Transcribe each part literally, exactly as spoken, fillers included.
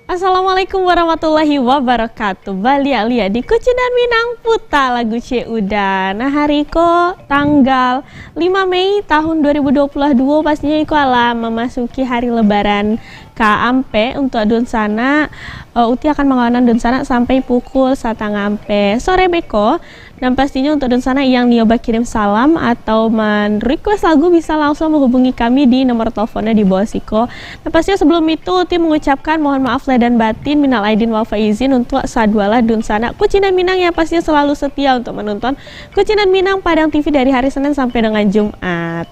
Assalamualaikum warahmatullahi wabarakatuh. Baliak liak di Kucindan Minang, puta lagu Cik Uda. Nah, hari ko tanggal lima Mei tahun dua ribu dua puluh dua, pastinyo iko alah mamasuki hari lebaran ka ampek. Untuak dunsanak, eh, uti akan mangawanan dunsanak sampai pukul satangah ampek sore beko. Dan pastinyo untuak dunsanak yang nio bakirim salam atau man-request lagu bisa langsung manghubungi kami di nomor teleponnyo di bawah siko. Dan pastinyo sabalum itu, uti mangucapkan mohon maaf lahir dan batin, minal aidin wal faizin, untuak sadualah dunsanak Kucindan Minang yang pastinyo salalu setia untuk manonton Kucindan Minang Padang T V dari hari Senin sampai dengan Jumat.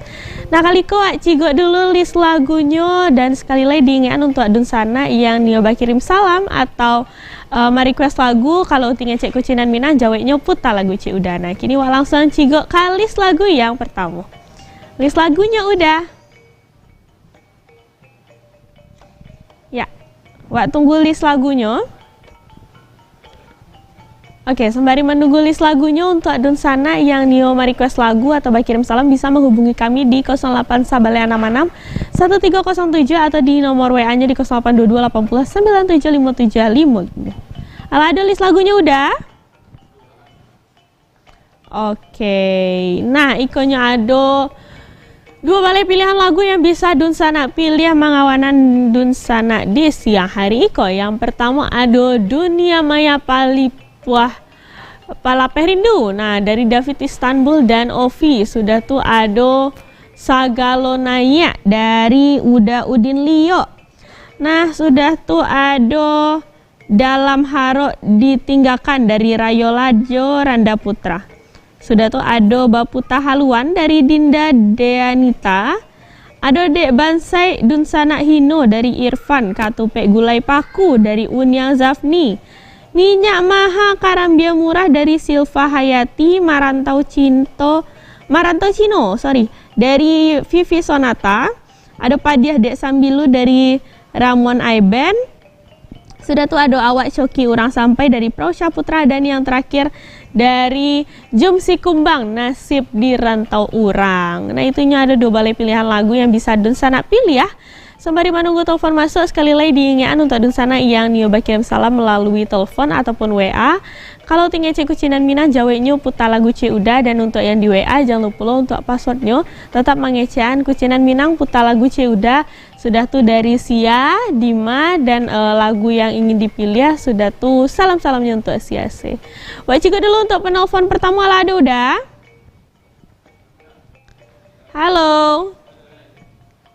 Nah, kali ko wak cigok dulu list lagunyo, dan sakali lai diingekkan untuak dunsanak yang nio bakirim salam atau eh, ma-request lagu, kalau uti ngecek Kucindan Minang, jaweknyo puta lagu Cik Uda. Nah, kini wak langsung cigok ka list lagu yang pertamo. List lagunyo Uda. Ya, wak tunggu list lagunyo. Oke, sambari manunggu list lagunyo, untuak dunsanak yang nio ma-request lagu atau bakirim salam bisa manghubungi kami di kosong lapan sabaleh anam anam satu tiga kosong tujuh atau di nomor W A-nyo di kosong lapan dua dua lapan puluh sembilan tujuh lima tujuh lima. Alah ado list lagunyo Uda? Oke. Nah, ikonyo ado duo baleh pilihan lagu yang bisa dunsanak piliah mangawanan dunsanak di siang hari iko. Yang pertamo ado Dunia Maya Palipuah Palapeh Rindu. Nah, dari David Istanbul dan Ofi. Sudah tu ado Sagalo Naiak dari Uda Udin Liok. Nah, sudah tu ado Dalam Harok Ditinggakan dari Rayo Lajo Randa Putra. Sudah tu ado Baputa Haluan dari Dinda Deanita. Ado Dek Bansaik Dunsanak Hino dari Irfan, Katupek Gulai Paku dari Uniang Zafni. Minyak Maha Karambia Murah dari Silva Hayati, Marantau Cinto, Marantau Cino, sorry, dari Vivi Sonata. Ado Padiah Dek Sambilu dari Ramon Aiben. Sudah tu ado Awak Coki Urang Sampai dari Prausya Putra, dan yang terakhir dari Jum Sikumbang, Nasib di Rantau Urang. Nah, itunyo ado duo baleh pilihan lagu yang bisa dunsanak piliah. Sambari manunggu telepon masuk, sakali lai diingekkan untuak dunsanak yang nio bakirim salam malalui telepon ataupun W A. Kalau uti ngecek Kucindan Minang, jaweknyo puta lagu Cik Uda, dan untuak yang di W A, jan lupo lo untuak passwordnyo, tatap mangecekan Kucindan Minang puta lagu Cik Uda. Sudah tu dari sia, dima, dan, eh, lagu yang ingin dipiliah. Sudah tu salam-salamnyo untuak sia se. Wak cigok dulu untuak penelpon pertamo, alah ado Uda? Halo.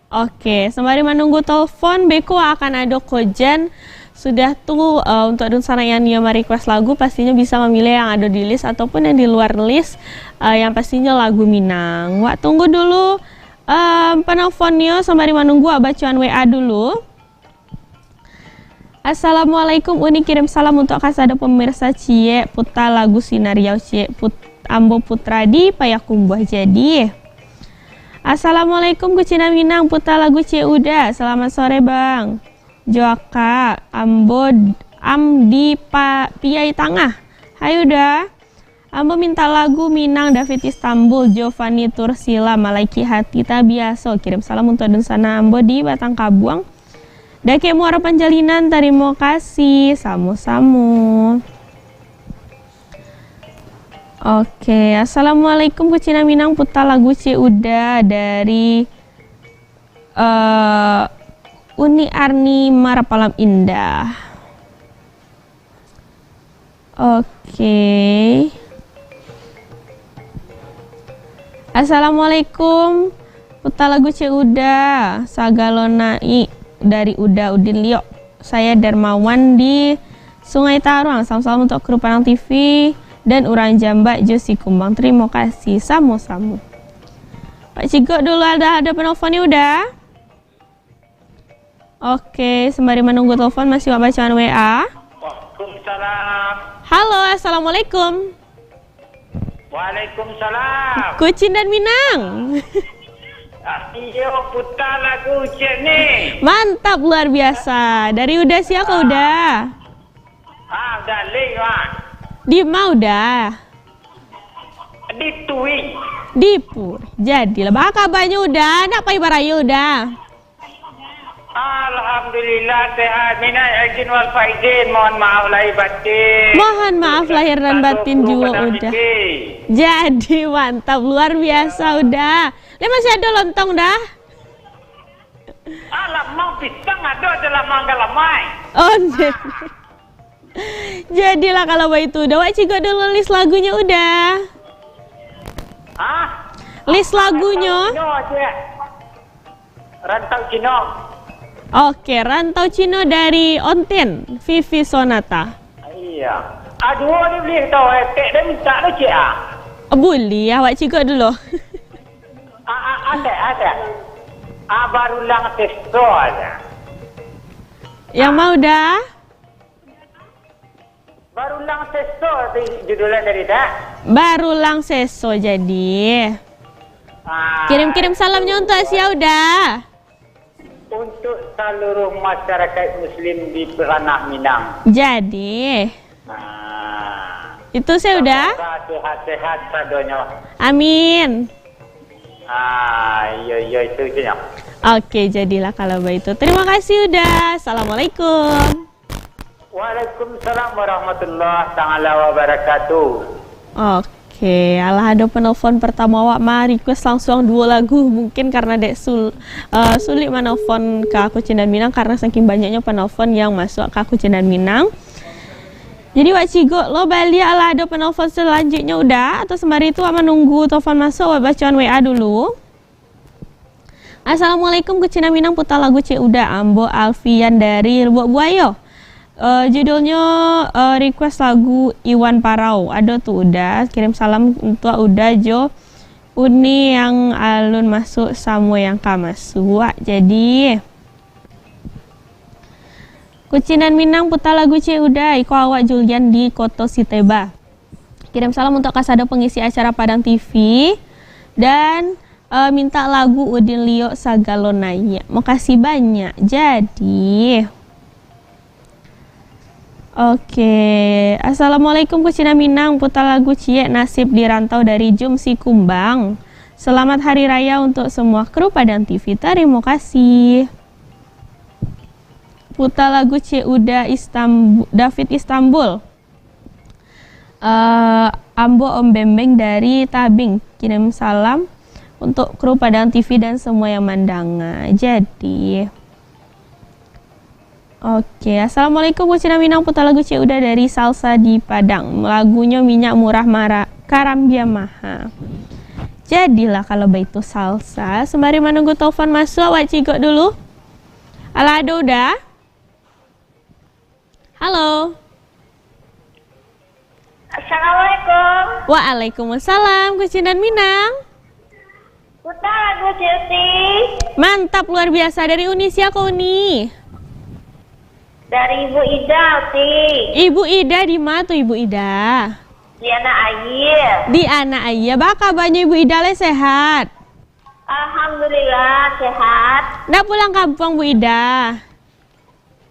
Oke, sambari manunggu telepon, beko akan ado kojen. Sudah tu, eh, untuak dunsanak yang nio ma-request lagu, pastinyo bisa mamiliah yang ado di list ataupun yang di luar list, eh, yang pastinyo lagu Minang. Wak tunggu dulu, eh, penelponnyo, sambari manunggu wak bacoan W A dulu. Assalamualaikum, Uni kirim salam untuak kasado pemirsa ciek, puta lagu Sinariau ciek, put-, ambo Putra di Payakumbuah jadi. Assalamualaikum, Kucindan Minang, puta lagu Cik Uda. Selamat sore, Bang. Jo Akak, ambo d-, am di pa-, Piai Tangah. Hai Uda. Ambo minta lagu Minang David Istanbul, Giovanni Tursila, Malaiki Hati Tabiaso. Kirim salam untuak dunsanak ambo di Batang Kabuang. Dakek Muara Panjalinan, tarimo kasih. Samo-samo. Oke, assalamualaikum, Kucindan Minang, puta lagu Cik Uda dari, eh, Uni Arni Marapalam Indah. Oke. Assalamualaikum. Puta lagu Cik Uda, Sagalo Naik dari Uda Udin Liok. Saya Dermawan di Sungai Taruang. Salam-salam untuk kru Padang T V dan urang Jambak jo Sikumbang. Terima kasih. Samo-samo. Wak cigok dulu, ada, ada penelpon ni Uda. Oke, sembari manunggu telepon, masih wak bacaan W A. Waalaikumsalam. Halo, assalamualaikum. Waalaikumsalam. Kucindan Minang. Ah, iyo, puta lagu ciek ni. Mantap, luar biasa. Dari Uda sia ko, Uda? Ah, Uda Ling, Wan. Di ma Uda? Di Tui. Di Puri. Jadilah, baa kabanyo Uda? Nak pai barayo Uda? Ah, Alhamdulillah, sehat. Minal aidin wal faizin. Mohon maaf lahir batin. Mohon maaf lahir dan batin juo, Uda. Jadi, mantap, luar biasa, Uda. Lai masih ado lontong, Da? Alah, mang pisang ado, adalah mangga lamai. Oh, nde. Jadilah kalau baitu, Uda. Wak cigok dulu list lagunyo, Uda. Hah? List lagunyo. Rantau Cino, Cik. Rantau Cino. Oke, Rantau Cino dari Onten, Vivi Sonata. Iya. Ah, duo ni boleh tau, eh. Tek dia minta tu, Cik, ah. Boleh, awak cigok dulu. Ah, ah, ada, ada. Ah, barulang seso aja. Yang mau dah? Barulang seso tu judulnya tadi, tak? Barulang seso jadi. Ah, kirim-kirim salamnya untuk Asia Uda. Untuk saluruh masyarakat muslim di Ranah Minang. Jadi. Ah. Itu saya udah. Semoga sehat-sehat sadonyo. Amin. Ah, iyo, iyo, itu, itu nyo. Oke, jadilah kalau begitu. Terima kasih, Uda. Assalamualaikum. Waalaikumsalam warahmatullahi taala wabarakatuh. Oke, alah ado penelpon pertama awak mah request langsung duo lagu. Mungkin karena dek sul-, eh, sulik manelpon ka Kucindan Minang karena saking banyaknyo penelpon yang masuk ka Kucindan Minang. Jadi wak cigok lo baliak, alah ado penelpon selanjutnyo Uda, atau sembari tu wak manunggu telepon masuk, wak bacoan W A dulu. Assalamualaikum, Kucindan Minang, puta lagu Cik Uda, ambo Alfian dari Lubuak Buayo. Eh, judulnyo, eh, request lagu Iwan Parau. Ado tu Uda, kirim salam untuak Uda jo Uni yang alun masuk, samo yang ka masuak. Jadi, Kucindan Minang, puta lagu Cik Uda, iko awak Julian di Koto Siteba. Kirim salam untuk kasado pengisi acara Padang T V dan, eh, minta lagu Udin Liok Sagalo Naiak. Makasih banyak. Jadi, oke. Assalamualaikum, Kucindan Minang. Puta lagu Ciek Nasib di Rantau dari Jum Sikumbang. Selamat Hari Raya untuk semua kru Padang T V. Terima kasih. Puta lagu Cik Uda Istambu-, David Istanbul. Eh, ambo Om Bembeng dari Tabing. Kirim salam untuk kru Padang T V dan semua yang mandanga. Jadi, oke. Assalamualaikum, Kucindan Minang, puta lagu Cik Uda dari Salsa di Padang. Lagunyo Minyak Murah Mara-, Karambia Maha. Jadilah kalau baitu Salsa. Sembari manunggu telepon masuk, awak cigok dulu. Alah, ado Uda? Halo. Assalamualaikum. Waalaikumsalam, Kucindan Minang. Puta lagu Cik Uti. Mantap, luar biasa. Dari Uni sia ko, Uni? Dari Ibu Ida, Uti. Ibu Ida di ma tu, Ibu Ida? Di Anak Aia. Di Anak Aia. Baa kabanyo Ibu Ida, lai sehat? Alhamdulillah, sehat. Ndak pulang kampuang, Bu Ida?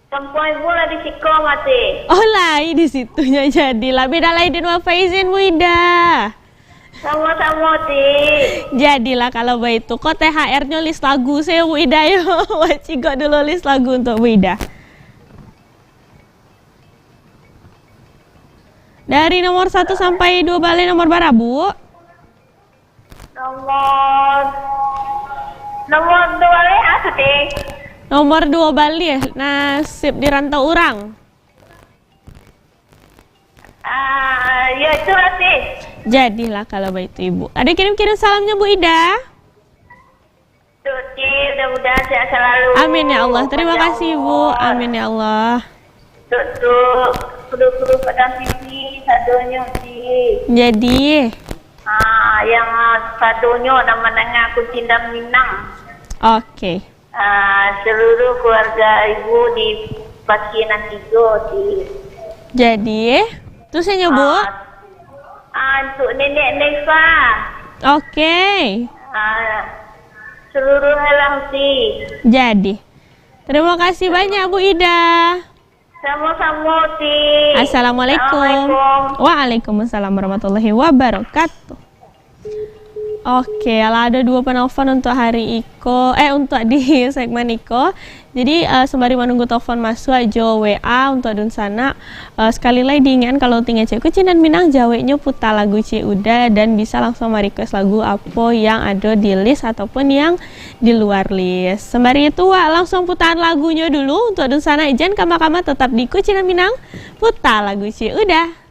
Kampuang ibu lah di siko mati. Oh, lai di situnyo, jadilah. Beda lai den Wal Faizin, Bu Ida. Samo-samo, Ti. Jadilah kalau baitu. Ko T H R-nyo list lagu se, Bu Ida, yo. Wak cigok dulu list lagu untuk Bu Ida. Dari nomor satu sampai dua baleh, nomor bara, Bu? Nomor, nomor dua baleh, ah, Siti. Nomor dua baleh, Nasib di Rantau Urang. Ah, ya, itu lah, Ti. Jadilah kalau baitu, Ibu. Ado kirim-kirim salamnya, Bu Ida? Tuti, mudah-mudahan sehat selalu. Amin ya Allah. Terima kasih, Bu. Amin ya Allah. Tutu, kru-kru Padang T V, sadonyo, Ti. Jadi. Ah, yang, ah, sadonyo nan mandanga Kucindan Minang. Oke. Ah, seluruh keluarga ibu di Pakinan tigo, Ti. Jadi, tu sajo, Bu. Ah, ah, untuk Nenek Neva. Oke. Ah, seluruh lah, Ti. Jadi. Terima kasih banyak, Bu Ida. Samo-samo, Ti. Assalamualaikum. Assalamualaikum. Waalaikumsalam warahmatullahi wabarakatuh. Oke, alah ado duo penelpon untuk hari iko, eh, untuk di segmen iko. Jadi, eh, sembari menunggu telepon masuk jo W A untuk dunsanak, eh, sekali lai diingatkan, kalau tingga cek Kucing dan Minang, jaweknyo puta lagu Cik Uda dan bisa langsung merequest lagu apo yang ado di list ataupun yang di luar list. Sembari itu, wak langsung putaan lagunyo dulu untuk dunsanak, jan kama-kama, tetap di Kucing dan Minang, puta lagu Cik Uda.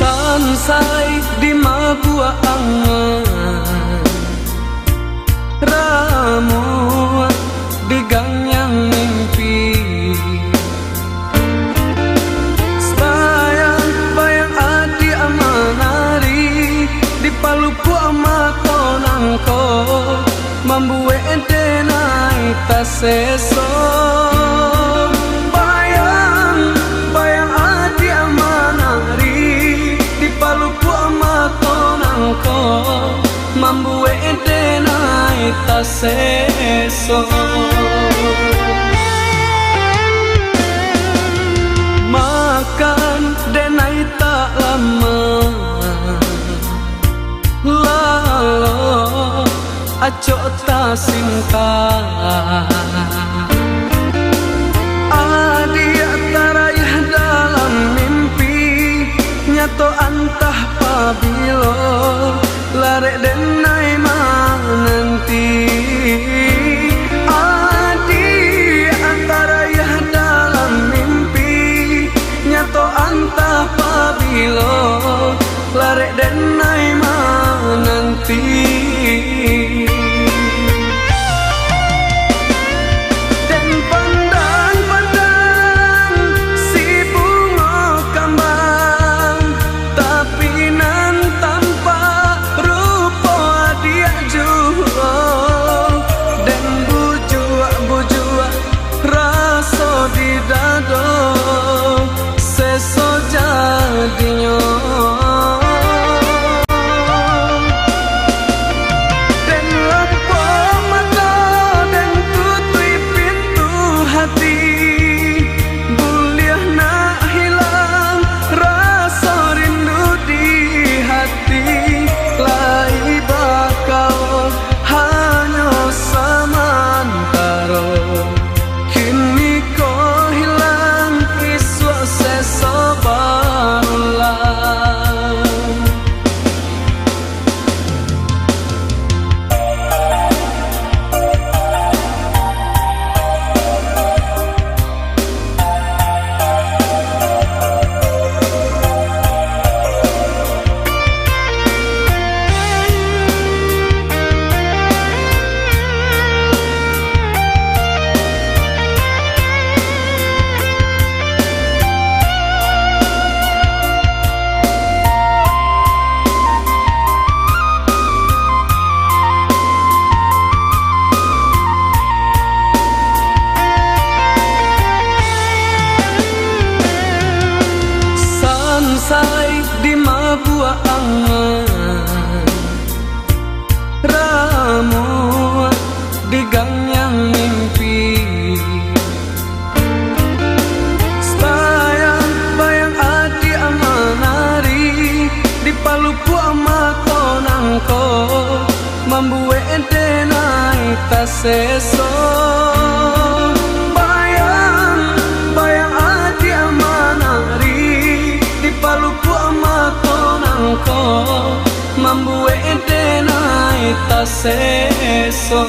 Sansai di mabuak angan, ramuak di gangiang mimpi. Sayang bayang adiak manari, di palupuak mato nangko, mambuek denai taseso. Bayang, bayang adiak manari, di palupuak mato nangko, mambuek denai taseso. Makan denai tak lamo, lalo acok tasinta. Adiak tarayah dalam mimpi, nyato antah pabilo, larek denai mananti. Adiak tarayah dalam mimpi, nyato antah pabilo, larek denai mananti. Den pandang-pandang si bungo kambang, tapi nan tampak rupo adiak juo. Den bujuak-bujuak raso di dado, seso jadinyo. Den lapok mato, den tutuik pintu hati, buliah nak hilang raso rindu di hati, lai bakawan hanyo samantaro. Kini ko hilang, isuak seso barulang. Sansai di mabuak angan, ramuak di gangiang mimpi. Sayang bayang adiak manari, di palupuak mato nangko, mambuek denai taseso. Bayang, bayang adiak manari, di palupuak mato nangko, mambuek denai taseso.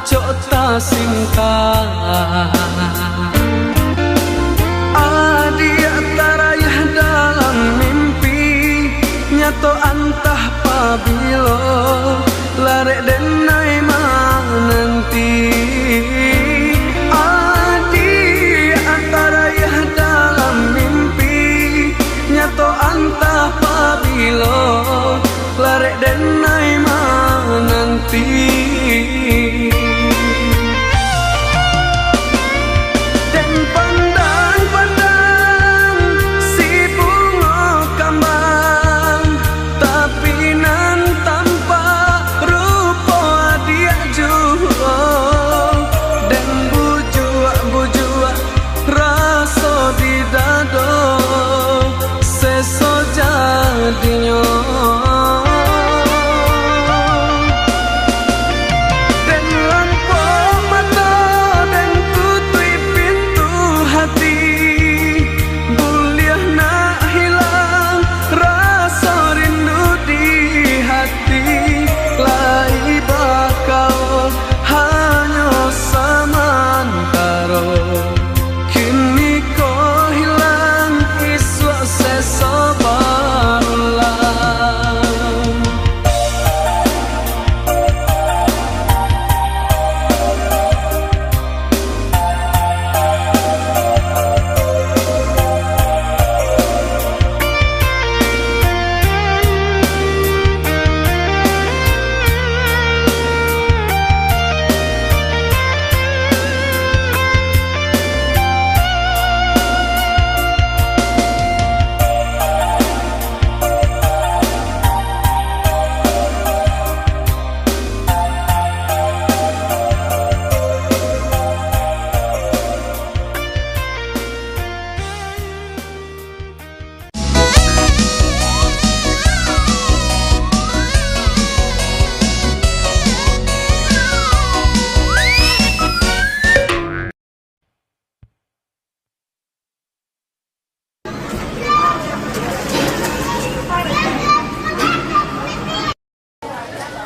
Cok tasingka. Adiak tarayah dalam mimpi, nyato antah pabilo, larek den ai mananti. Adiak tarayah dalam mimpi, nyato antah pabilo, larek den ai mananti. Den pandang-pandang si bungo kambang, tapi nan tampak rupo adiak juo. Den bujuak-bujuak raso di dado, seso jadinyo. Den lampuak mato, den tutuik pintu hati, buliah nak hilang raso rindu di hati, lai bakawan hanyo samantaro. Kiniko hilang, isuak seso barulang.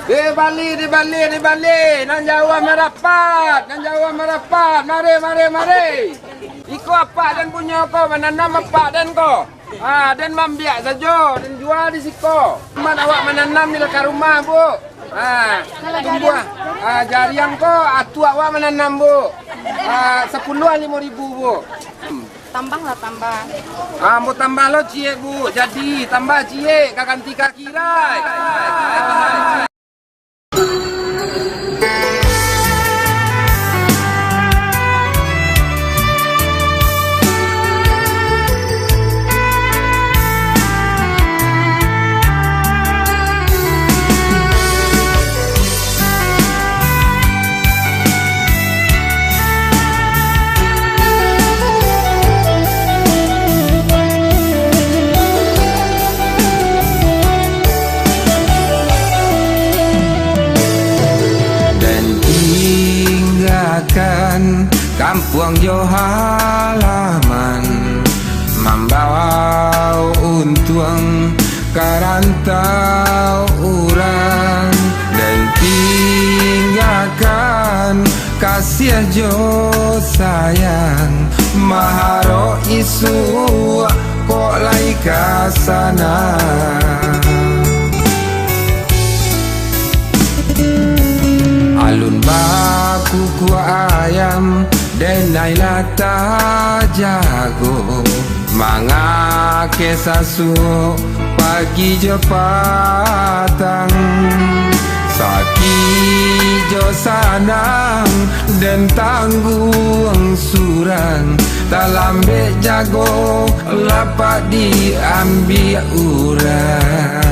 Dibali, dibali, dibali. Nan jauah marapat, nan jauah marapat. Mari, mari, mari. Iko apak den punyo ko, mananam apak den ko. Ah, den maambiak sajo, den jua di siko. Aman awak mananam di lakar rumah, Bu. Ah, tumbuah. Ah, jariang ko, atuak awak mananam, Bu. Ah, sapuluah limo ribu, Bu. Hmm. Tambah lah, tambah. Ah, ambo tambah lo ciek, Bu. Jadi, tambah ciek, ka ganti ka kirai. Den tinggakan kampuang jo halaman, mambawa untuang ka rantau urang. Den tinggakan kasiah jo sayang, maharok isuak kok lai ka sana. Alun bakukuak ayam, den ai lah tajago, mangakeh sasuok pagi jo patang. Sakik jo sanang, den tangguang surang, talambek jago, lapak diambiak urang.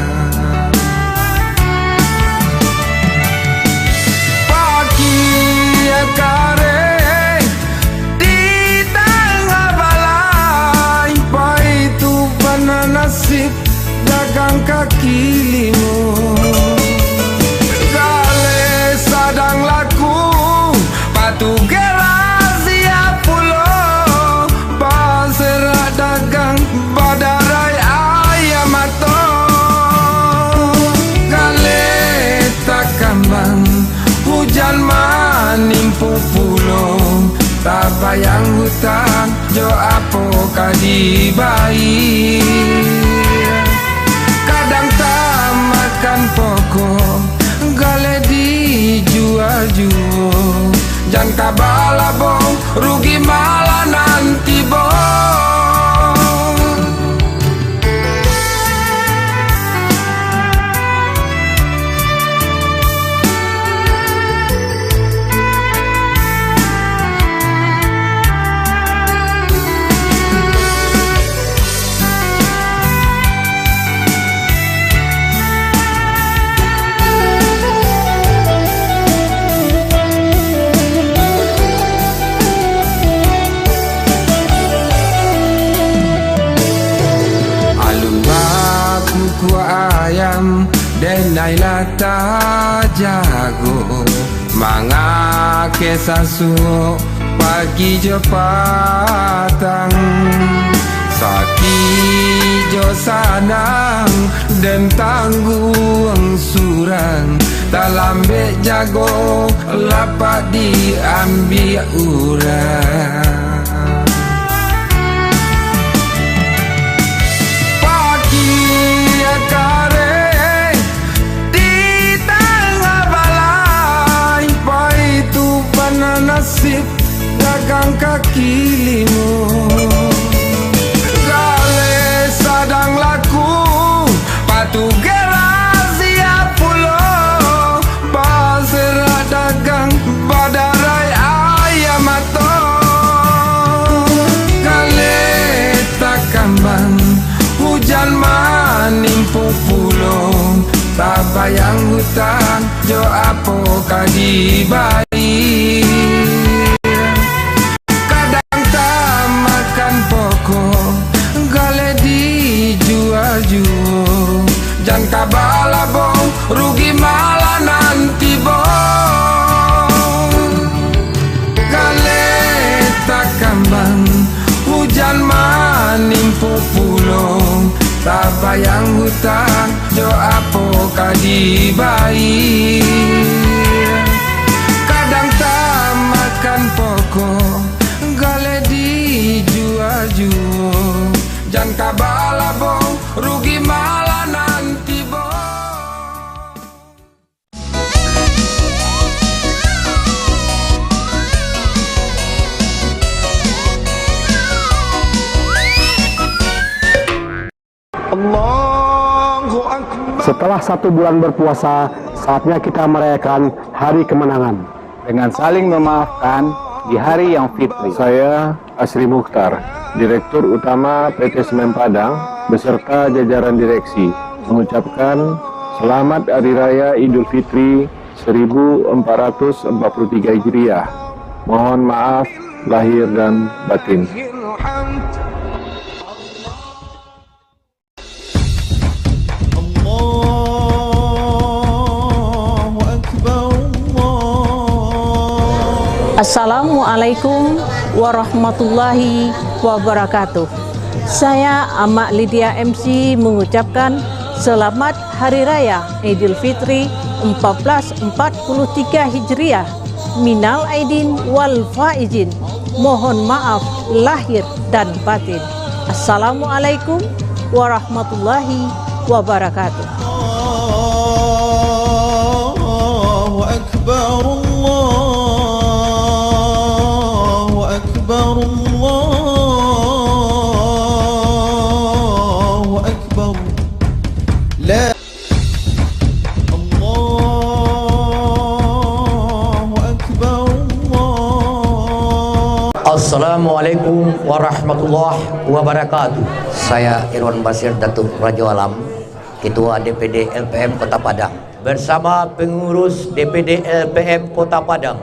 Pakia kareh di tangah balai, baitu bana nasib dagang kaki limo. Galeh sadang laku, patugeh lah siap pulo, baserak dagang badarai aia mato. Bayang hutang jo apo ka dibayia. Kadang tamakan pokok, galeh dijua juo. Jan ka balabong, rugi malah nan tibo. Alun bakukuak ayam, denai lah tajago. Mangakeh sasuok pagi jo patang. Sakik jo sanang, den tangguang surang. Talambek jago, lapak diambiak urang. Pakiah kareh di tangah balai, paitu bana nasib dagang kaki limo. Galeh sadang laku, patugeh razia pulo. Baserak dagang, badarai aia mato. Galeh takambang, hujan manimpo pulo. Tabayang hutang, jo apo ka dibayia. Kadang tamakan pokok, galeh dijua juo. Jan ka balabong, rugi malah nan tibo. Galeh takambang, hujan manimpo pulo. Tabayang hutang, jo apo ka dibayia. Kadang tamakan pokok, galeh dijua juo. Jan ka balabong, rugi malah nan tibo. Allahu Akbar. Setelah satu bulan berpuasa, saatnya kita merayakan hari kemenangan. Dengan saling memaafkan di hari yang fitri. Saya, Asri Mukhtar, Direktur Utama P T Semen Padang, beserta jajaran direksi, mengucapkan selamat Hari Raya Idul Fitri seribu empat ratus empat puluh tiga Hijriah. Mohon maaf lahir dan batin. Allahu Akbar, Allah. Assalamualaikum warahmatullahi wabarakatuh. Saya, Amak Lydia M C, mengucapkan selamat Hari Raya Idul Fitri empat belas empat puluh tiga Hijriah. Minal aidin wal faizin. Mohon maaf lahir dan batin. Assalamualaikum warahmatullahi wabarakatuh. Allahu Akbar, Allahu Akbar, Allahu Akbar. La Allahu Akbar, Allah. Assalamualaikum warahmatullahi wabarakatuh. Saya Irwan Basir Datuk Rajo Alam, Ketua D P D L P M Kota Padang, bersama pengurus D P D L P M Kota Padang,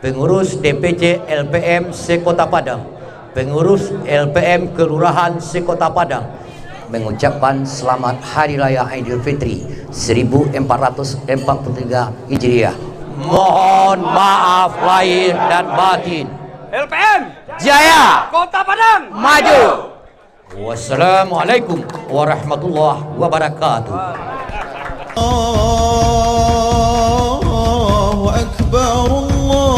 pengurus D P C L P M se-Kota Padang, pengurus L P M Kelurahan se-Kota Padang, mengucapkan selamat Hari Raya Aidilfitri seribu empat ratus empat puluh tiga Hijriah. Mohon maaf lahir dan batin. L P M jaya. Kota Padang maju. Wassalamualaikum warahmatullahi wabarakatuh. Allahu Akbar, Allah.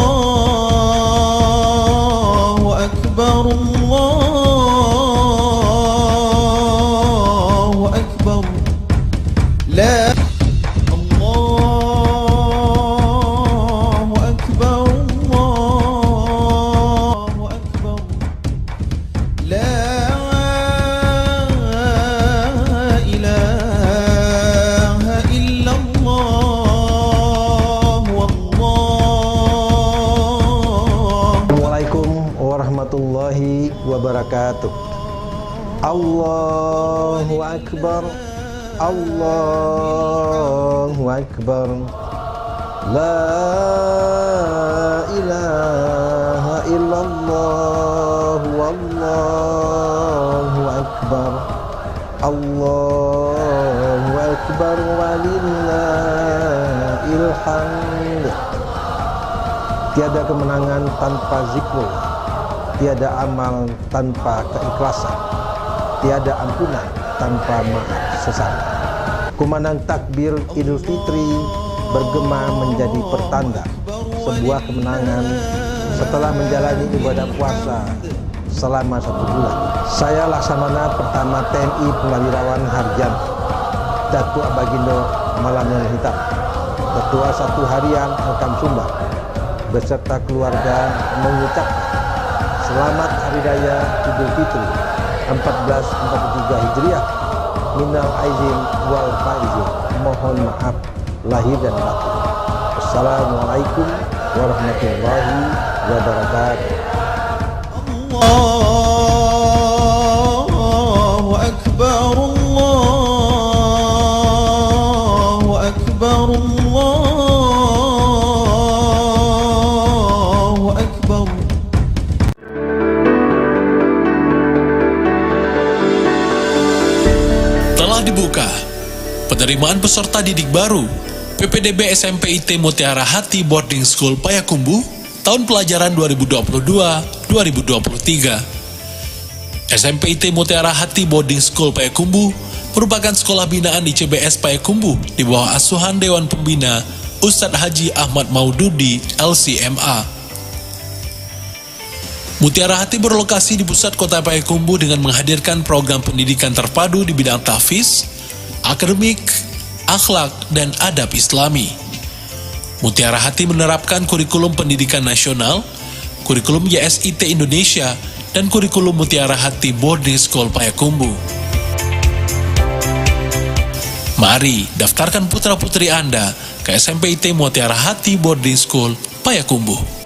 warahmatullahi wabarakatuh. Allahu Akbar. Allahu Akbar. La ilaha illallah. Wallahu Akbar. Allahu Akbar walillahil hamd. Tiada kemenangan tanpa zikrullah, tiada amal tanpa keikhlasan, tiada ampunan tanpa maaf sesama. Kumandang takbir Idul Fitri bergema menjadi pertanda sebuah kemenangan setelah menjalani ibadah puasa selama satu bulan. Saya Laksamana Pertama T N I Purnawirawan Harjanto, Datuak Bagindo Malangong Hitam, Ketua Satu Harian Alkam Sumbar, beserta keluarga mengucapkan selamat Hari Raya Idul Fitri empat belas empat puluh tiga Hijriah. Minal aizin wal faizin. Mohon maaf lahir dan batin. Assalamualaikum warahmatullahi wabarakatuh. Allahu Akbar, Allahu Akbar, Allahu Akbar. Telah dibuka penerimaan peserta didik baru P P D B S M P I T Mutiara Hati Boarding School Payakumbuh tahun pelajaran dua ribu dua puluh dua dua ribu dua puluh tiga. S M P I T Mutiara Hati Boarding School Payakumbuh merupakan sekolah binaan I C B S Payakumbuh di bawah asuhan Dewan Pembina Ustadz Haji Ahmad Maududi, L C M A. Mutiara Hati berlokasi di pusat kota Payakumbuh dengan menghadirkan program pendidikan terpadu di bidang tahfiz, akademik, akhlak, dan adab Islami. Mutiara Hati menerapkan kurikulum pendidikan nasional, kurikulum Y S I T Indonesia, dan kurikulum Mutiara Hati Boarding School Payakumbuh. Mari, daftarkan putra-putri Anda ke S M P I T Mutiara Hati Boarding School Payakumbuh.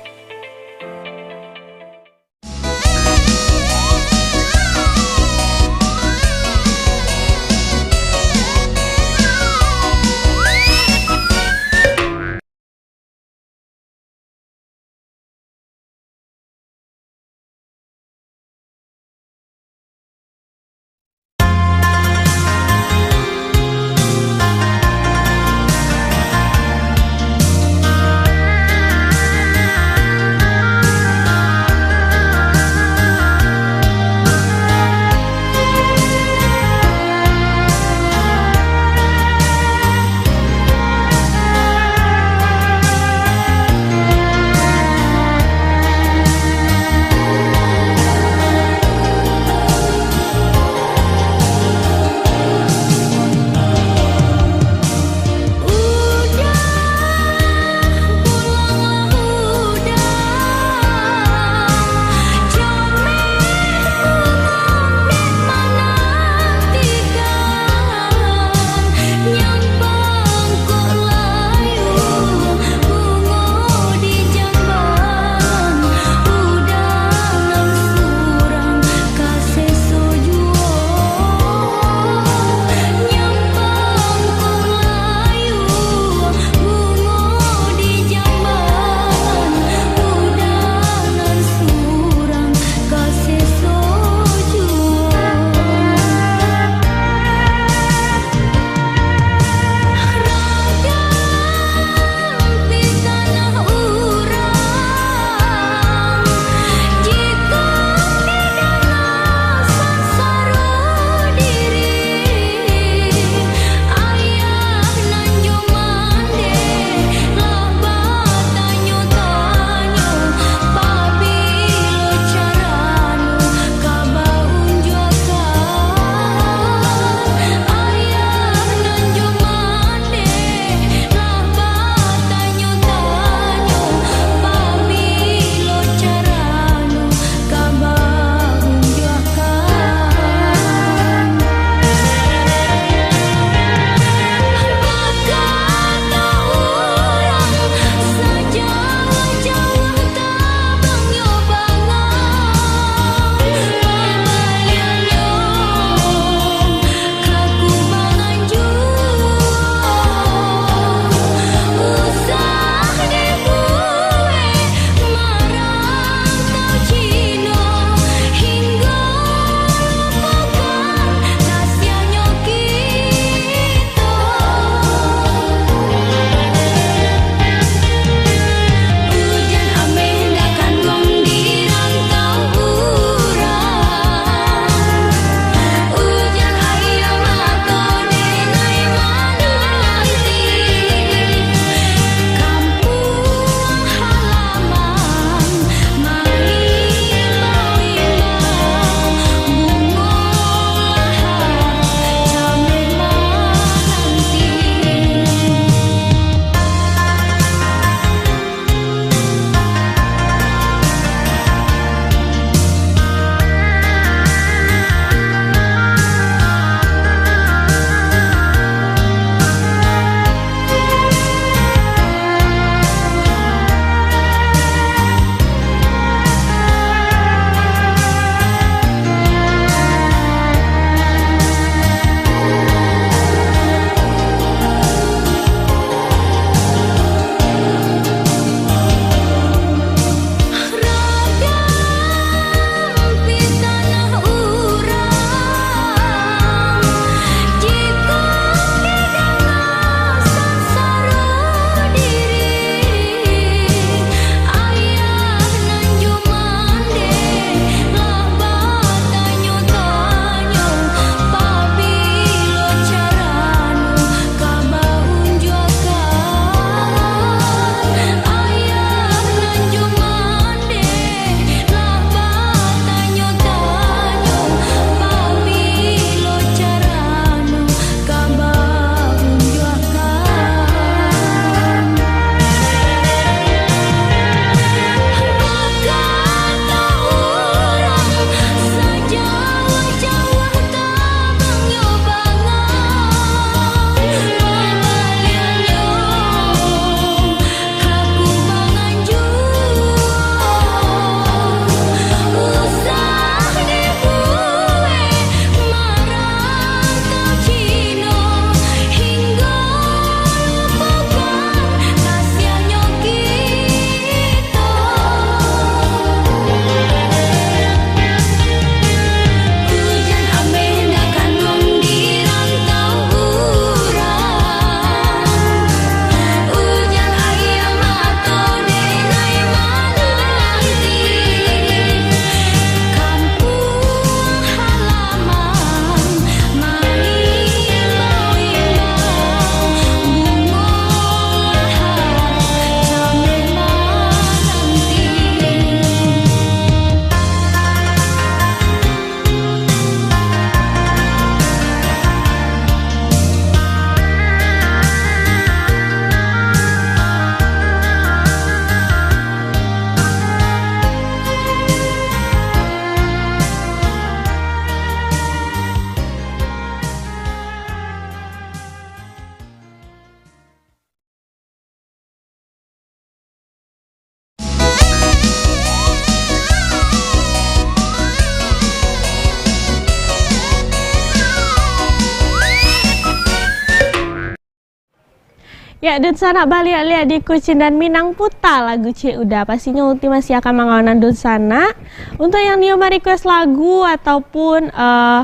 Ya, dunsanak baliak-liak di Kucindan Minang, puta lagu Cik Uda. Pastinyo Uti masih akan mangawanan dunsanak. Untuk yang nio ma-request lagu ataupun, eh,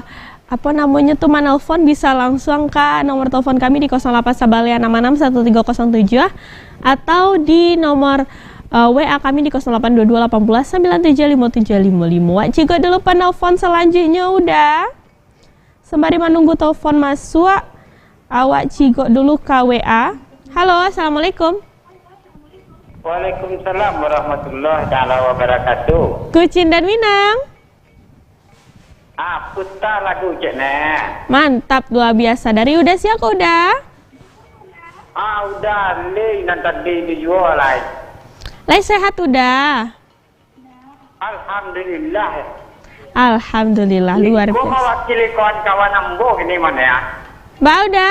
apa namanya tu, manelpon, bisa langsung ka nomor telepon kami di kosong lapan sabaleh anam anam satu tiga kosong tujuh, atau di nomor, eh, W A kami di kosong lapan dua dua lapan belas sembilan tujuh lima tujuh lima lima. Wak cigok dulu penelpon selanjutnya, Uda. Sembari manunggu telepon masuk, awak cigok dulu ka W A. Halo, assalamualaikum. Waalaikumsalam warahmatullahi taala wabarakatuh. Kucindan Minang. Ah, puta lagu cek ne. Mantap, luar biasa. Dari Uda sia ko, Uda? Ah, Uda, leh nan tadi tu juo lai. Lai sehat, Uda? Alhamdulillah. Alhamdulillah, luar biasa. Ko mawakili kawan-kawan ambo kini mah ya. Ba Uda?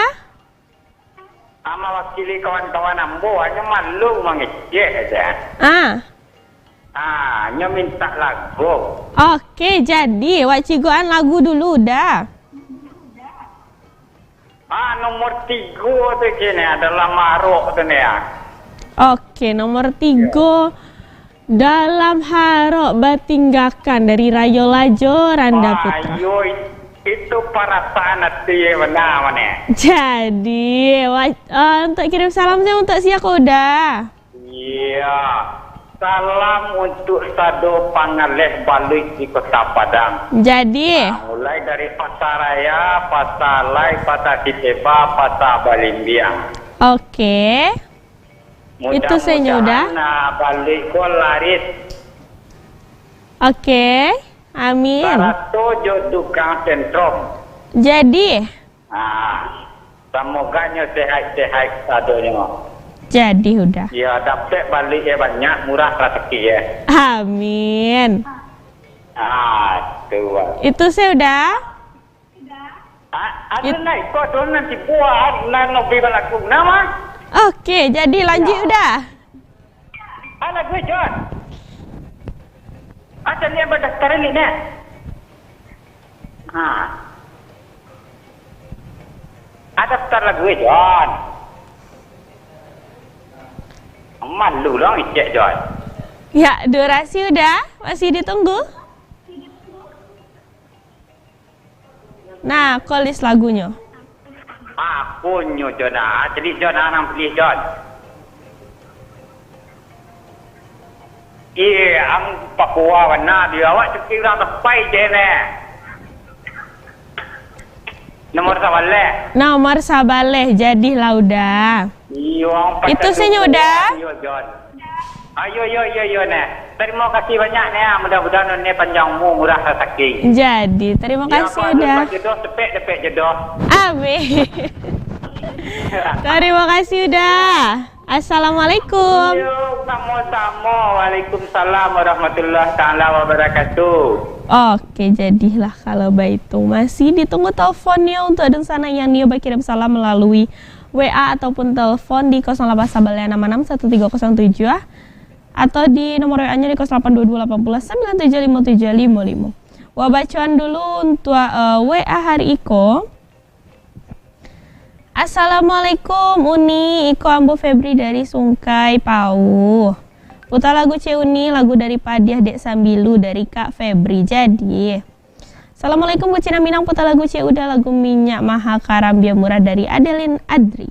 Ah, mawakili kawan-kawan ambo, hanyo malu mangecek aja. Ah. Ah, hanyo minta lagu. Oke, jadi, wak cigokan lagu dulu, Uda. Ah, nomor tigo tu kini adalah marok tu ni, ah. Oke, nomor tigo. Dalam harok batinggakan dari Rayo Lajo Randa Putra. Ayo, itu parasaan ati bana mane. Jadi, wa-, eh, untuk kirim salam tu untuk sia ko, Uda? Iya. Salam untuk sado pangaleh baluik di Kota Padang. Jadi. Ah, mulai dari Pasar Raya, Pasar Alai, Pasar Siteba, Pasar Balimbiang. Oke. Itu sajo, Uda. Mudah-mudahan, ah, baluik ko laris. Oke, amin. Sarato jo tukang sentrom. Jadi. Ah, samoganyo sehat-sehat sadonyo. Jadi, Uda. Ya, dapek baluik yo banyak, murah rasaki yo. Amin. Ah, tu, Bang. Itu sajo, Uda. Ah, ado nan iko tu nan tibo, ah, nan hobi balagu. Nama? Oke, jadi lanjut, Uda. Ah, lagu John. Ah, tadi abang daftar ni, nah. Ah. Ah, daftar lagu John. Malu lah ngecek, John. Ya, durasi Uda, masih ditunggu. Nah, ko list lagunyo. Apo nyo, Jon, ah? Jadi, Jon, ah, nang pilih, Jon. Iya, ang pakua bana, di awak cukuik urang tepai je, neh. Nomor sabaleh. Nomor sabaleh, jadilah Uda. Iyo, ang pakai. Itu sajo, Uda. Iyo, Jon. Ayo, yo, yo, yo, neh. Tarimo kasih banyak, neh. Mudah-mudahan, neh, panjang umur, murah rasaki. Jadi, tarimo kasih, Uda. Jodoh, sepek, sepek jodoh. Amin. Tarimo kasih, Uda. Assalamualaikum. Yo, samo-samo. Waalaikumsalam warahmatullahi taala wabarakatuh. Oke, jadilah kalau baitu. Masih ditunggu teleponnya untuk dunsanak yang nio bakirim salam melalui W A ataupun telepon di kosong lapan sabaleh anam anam satu tiga kosong tujuh, atau di nomor W A-nya di kosong lapan dua dua lapan belas sembilan tujuh lima tujuh lima lima. Wak bacoan dulu untuk, eh, W A hari iko. Assalamualaikum, Uni. Iko ambo Febri dari Sungkai Pauh. Puta lagu Cik Uni, lagu dari Padiah Dek Sambilu dari Kak Febri. Jadi, Assalamualaikum, Kucindan Minang, puta lagu Cik Uda, lagu Minyak Maha Karambia Murah dari Adeline Adri.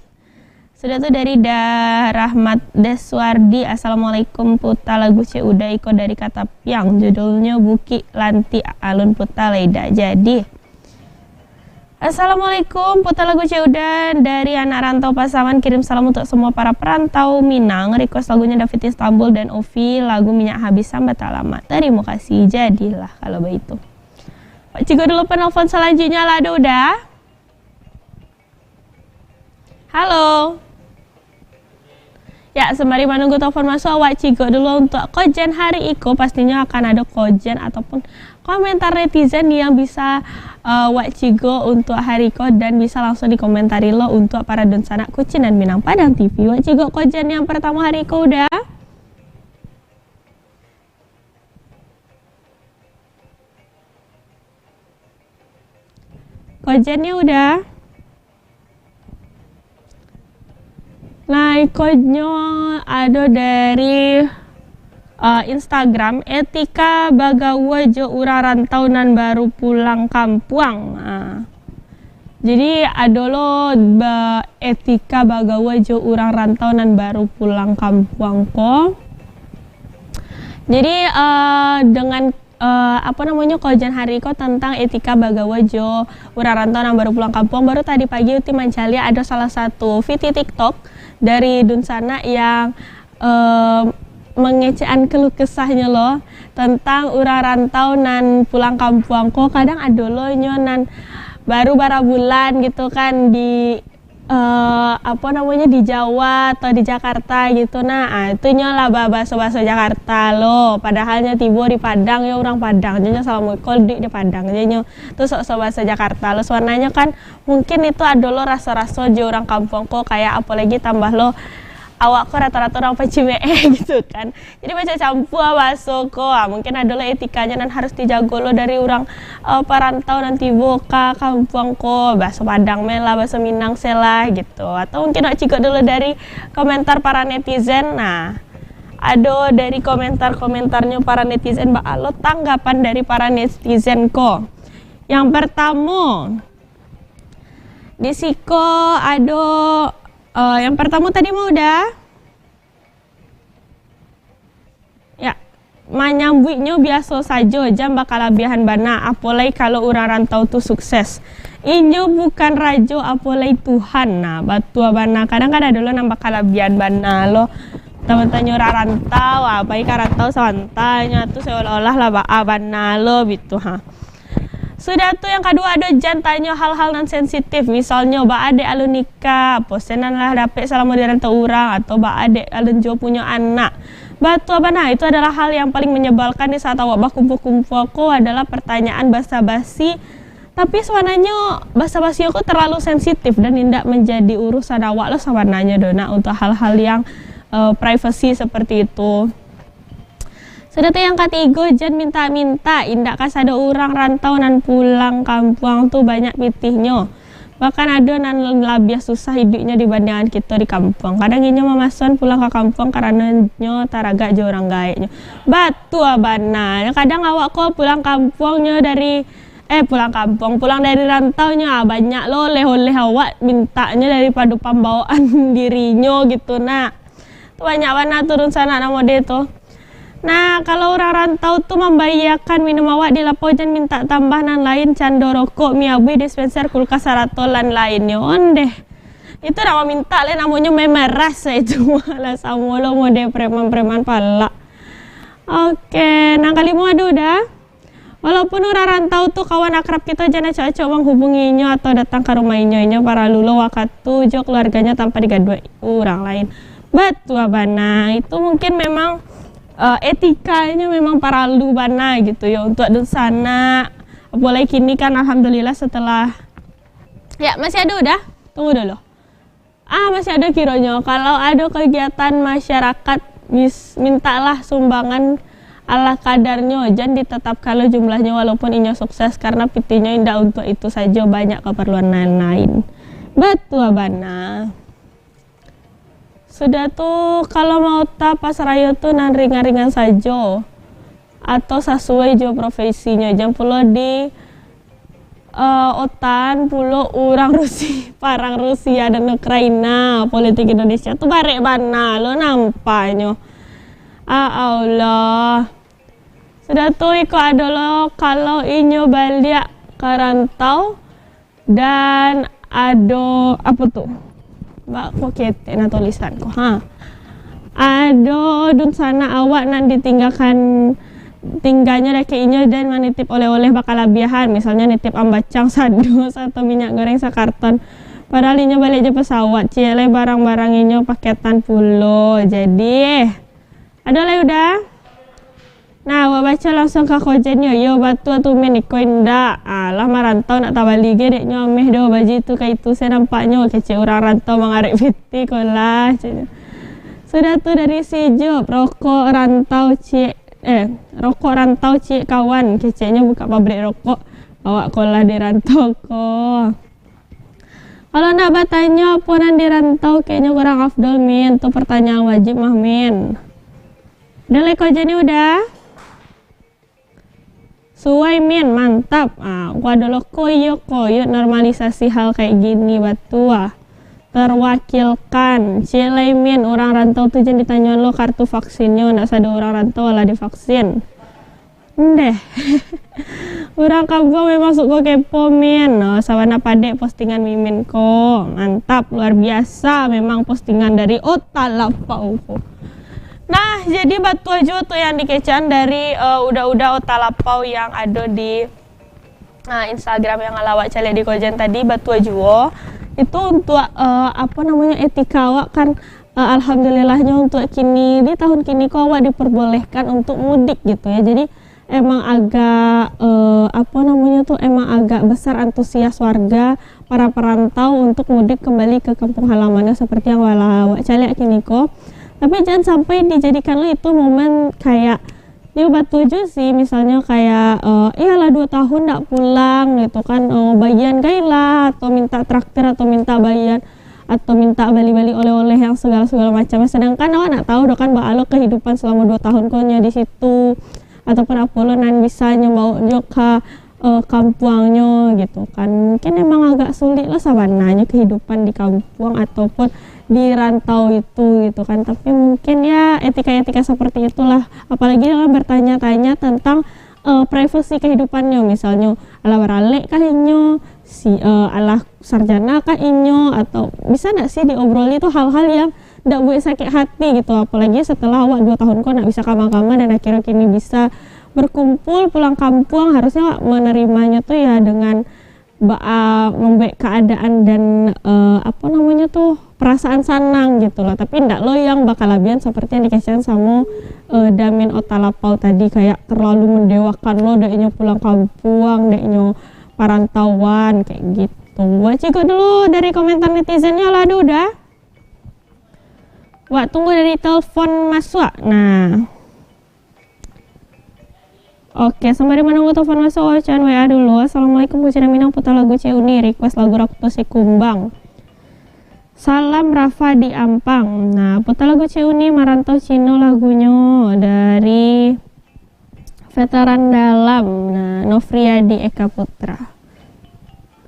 Sudah tu dari Da Rahmat Deswardi, Assalamualaikum, puta lagu Cik Uda, iko dari Katapiang, judulnyo Bukik Lantik, alun puta lai Da. Jadi, Assalamualaikum, puta lagu Cik Uda dari anak rantau Pasaman, kirim salam untuk semua para perantau Minang, request lagunya David Istanbul dan Ovi, lagu Minyak Habis Sambata Lama. Tarimo kasih, jadilah kalau baitu. Wak cigok dulu penelpon selanjutnya lah, Uda. Halo. Ya, sembari manunggu telepon masuk, awak cigok dulu untuk kojen hari iko. Pastinyo akan ado kojen ataupun komentar netizen yang bisa, eh, wak cigok untuk hari iko dan bisa langsung dikomentari lo untuk para dunsanak Kucindan Minang Padang T V. Wak cigok kojen yang pertama hari iko, Uda. Kojennya Uda. Nah, Berikutnyo ado dari uh, Instagram, etika bagaua jo urang rantau nan baru pulang kampuang. Uh, jadi ado lo ba etika bagaua jo urang rantau nan baru pulang kampuang ko. Jadi uh, dengan uh, apa namonyo, kajian hari ko tentang etika bagaua jo urang rantau nan baru pulang kampuang. Baru tadi pagi Uti mancaliak ado salah satu V T TikTok dari dunsanak yang uh, mangecekan keluh kesahnyo lo tentang urang rantau nan pulang kampuang ko. Kadang ado lo nyo nan baru bara bulan gitu kan di uh, apa namonyo, di Jawa atau di Jakarta gitu nah. Ah, itu nyo lah babaso-baso Jakarta lo. Padahal nyo tibo di Padang, yo urang Padang je nyo, salamo iko duduak di Padang je nyo. Tu sok-sok baso Jakarta lo. Sabananyo kan mungkin itu ado lo raso-raso jo urang kampuang ko, kayak apolagi tambah lo awak ko rato-rato urang Pacimeeh gitu kan. Jadi bacampua baso ko. Ah, mungkin ado lo etikanya nan harus dijago lo dari urang uh, parantau nan tibo ka kampuang ko. Baso Padang me lah, baso Minang se lah gitu. Atau mungkin nak cikok dulu dari komentar para netizen. Nah, ado dari komentar-komentarnyo para netizen, baa lo tanggapan dari para netizen ko. Yang pertamo, di siko ado uh, yang pertamo tadi mah udah. Ya, manyambuiknyo biaso sajo, jan bakalabiahan bana, apolai kalau urang rantau tu sukses. Inyo bukan rajo, apolai Tuhan. Nah, batua bana. Kadang kan ado lo nan bakalabiahan bana lo. Tamantanyo urang rantau, ah, pai ka rantau sabantanyo tu seolah-olah lah baa bana lo bitu, ha. Sudah tu, yang kaduo ado, jan tanyo hal-hal nan sensitif, misalnyo baa dek alun nikah, apo se nan lah dapek salamo di rantau urang, atau baa dek alun juo punyo anak. Batua bana, itu adalah hal yang paling menyebalkan di saat awak bakumpua-kumpua ko adalah pertanyaan basa-basi. Tapi sabananyo basa-basi ko terlalu sensitif dan indak menjadi urusan awak lo sabananyo do nak, untuk hal-hal yang uh, privacy seperti itu. Sudah tu yang katigo, jan mintak-mintak, indak kasado urang rantau nan pulang kampuang tu banyak pitihnyo. Bahkan ado nan labiah susah iduiknyo dibandingkan kito di kampuang. Kadang inyo mamason pulang ka kampuang karano nyo taragak jo urang gaeknyo. Batua bana. Kadang awak ko pulang kampuangnyo dari, eh, pulang kampuang, pulang dari rantaunyo, ah, banyak lo oleh-oleh awak mintaknyo daripado pambawaan dirinyo gitu nak. Tu banyak bana tu dunsanak nan mode tu. Nah, kalau urang rantau tu mambayakan minum awak di lapau, jan mintak tambah nan lain, cando rokok, mi abuih, dispenser, kulkas, sarato lain-lainnyo. Ondeh. Itu nak mamintak lai, namonyo memeras itu. Alah, samo lo mode preman-preman palak. Oke, nan kalimo ado udah. Walaupun urang rantau tu kawan akrab kito, jan acok-acok manghubungi inyo atau datang ka rumah inyo. Inyo paralu lo wakatu jo kaluarganyo tanpa digaduah urang lain. Batua bana. Itu mungkin memang uh, etikanya memang paralu bana gitu ya untuk dunsanak. Apolai kini kan alhamdulillah setelah, ya, masih ado udah. Tunggu dulu. Ah, masih ado kironyo. Kalau ado kegiatan masyarakat, mis- mintaklah sumbangan ala kadarnyo, jan ditetapkan lo jumlahnyo walaupun inyo sukses, karena pitihnyo indak untuk itu sajo, banyak keperluan lain-lain. Batua bana. Sudah tu, kalau maota pas rayo tu nan ringan-ringan sajo atau sasuai jo profesinyo, jan pulo di uh, otaan pulo urang Rusi, parang Rusia dan Ukraina, politik Indonesia tu barek bana lo nampanyo. Ah, Allah. Sudah tu iko ado lo, kalau inyo baliak ka rantau dan ado apo tu? Ba ko ketek nah tulisan ko. Ha. Ado dunsanak awak nan ditinggakan tingganyo dakek inyo dan manitip oleh-oleh bakalabiahan, misalnyo nitip ambacang sadus atau minyak goreng sakarton. Padahal inyo baliak jo pesawat, ciek lai barang-barang inyo paketan pulo. Jadi, ado lai udah? Nah, awak baco langsuang ka kojennyo, yo batua tu men iko indak. Alah, marantau nak tabali ge dek nyo ameh do, baju itu ka itu se nampaknyo, kecek urang rantau mangarek piti ko lah, ceknyo. Sudah tu dari Sijup, rokok rantau ciek, eh, rokok rantau ciek kawan, keceknyo buka pabrik rokok, awak ko lah di rantau ko. Kalau nak batanyo apo nan di rantau, kayaknyo kurang afdol, Min. Tu pertanyaan wajib mah, Min. Udah lai ko je ni, udah? Suai, Min, mantap. Ah, gua dulu koyo-koyo normalisasi hal kayak gini, batua. Terwakilkan. Ciek lai, Min, urang rantau tu jan ditanyoan lo kartu vaksinnyo, ndak sado urang rantau lah divaksin. Ndeh. Urang kampuang memang suko kepo, Min. No, sabana padek postingan Mimin ko. Mantap, luar biasa memang postingan dari Ota Lapau ko. Nah, jadi batua juo tu yang dikecekan dari, eh, uda-uda Ota Lapau yang ado di, eh, Instagram yang lah awak caliak di ko jen tadi, batua juo. Itu untuk, eh, apa namanya, etika awak kan, eh, alhamdulillahnyo untuk kini, di tahun kini ko awak diperbolehkan untuk mudik gitu ya. Jadi, emang agak, eh, apa namanya tu, emang agak besar antusias warga para perantau untuk mudik kembali ke kampung halamannya seperti yang wala-, awak caliak kini ko. Tapi jangan sampai dijadikan lah itu momen kayak, ya, batuju sih, misalnya kayak, eh, iyalah dua tahun ndak pulang gitu kan, eh, bagian gai lah, atau minta traktir, atau minta bagian, atau minta bali-bali oleh-oleh yang segala-segala macam. Sedangkan awak nak tahu doh kan, baa lo kehidupan selama dua tahun ko nyo di situ, ataupun apo lo nan bisa nyo bawa nyo ka, eh, kampuangnyo gitu kan. Mungkin emang agak sulik lah sabananyo kehidupan di kampuang ataupun di rantau itu gitu kan. Tapi mungkin ya etika-etika seperti itulah. Apalagi dalam bertanya-tanya tentang, eh, privasi kehidupannya, misalnya alah baralek kah inyo, si, eh, alah sarjana kah inyo, atau bisa ndak sih diobroli tu hal-hal yang ndak buat sakit hati gitu, apalagi setelah awak dua tahun ko ndak bisa kama-kama dan akhirnya kini bisa berkumpul pulang kampuang, harusnya awak menerimanya tu ya dengan ba-, ah, membuat keadaan dan, eh, apa namanya tuh, perasaan sanang gitu loh. Tapi ndak lo yang bakalabihan seperti yang dikasihan samo, eh, Damin Otalapau tadi, kayak terlalu mendewakan lo dek inyo pulang kampuang, dek inyo parantauan kayak gitu. Wak cigok dulu dari komentar netizennya lah, aduh dah. Wak tunggu dari telepon masuk. Nah. Oke, sembari menunggu telepon masuk, wak bacakan W A dulu. Assalamualaikum, Kucina Minang, putar lagu Cik Uni, request lagu Rakto Sikumbang. Salam Rafa di Ampang. Nah, putar lagu Cik Uni, Marantau Cino lagunyo dari Veteran Dalam. Nah, Nofriadi Eka Putra.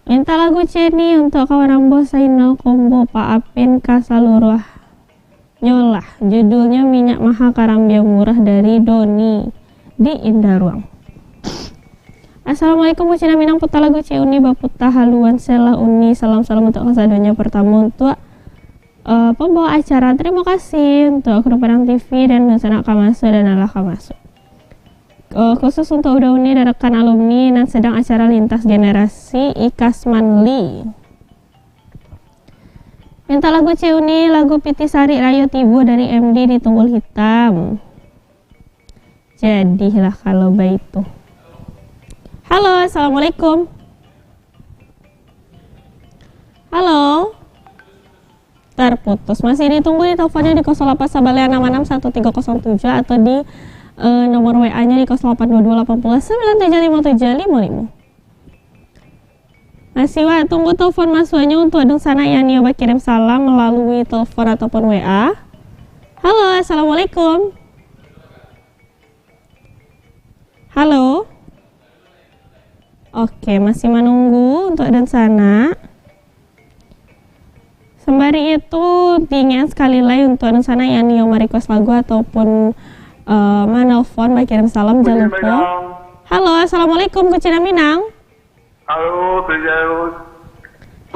Minta lagu Cik Uni untuk kawan ambo Sainal Kombo, Pak Apin, ka saluruh nyo lah. Judulnyo Minyak Maha Karambia Murah dari Doni di Indaruang. Assalamualaikum, Kucina Minang, putar lagu Cik Uni, baputar haluan selah Uni. Salam-salam untuk kasadonyo. Pertama untuk, eh, pembawa acara, terima kasih untuk kru Padang T V dan sanak ka masuk dan alah ka masuk. Eh, khusus untuk Uda Uni dan rekan alumni nan sedang acara lintas generasi Ikas Manli. Minta lagu Cik Uni, lagu Pitih Sarik Rayo Tibo dari M D di Tunggul Hitam. Jadilah kalau baitu. Halo, assalamualaikum. Halo. Terputus. Masih ditunggu di teleponnya di kosong delapan sembilan enam enam satu tiga kosong tujuh atau di, eh, nomor W A-nya di kosong delapan dua dua lapan puluh sembilan tujuh lima tujuh lima lima. Masih wak tunggu telepon masuaknya untuk dunsanak yang nio bakirim salam melalui telepon ataupun W A. Halo, assalamualaikum. Halo. Oke, masih menunggu untuk dunsanak. Sembari itu, diingatkan sekali lagi untuk dunsanak yang nio merequest lagu ataupun, eh, menelpon, bakirim salam, jangan lupa. Halo, assalamualaikum, Kucina Minang. Halo, Firdaus.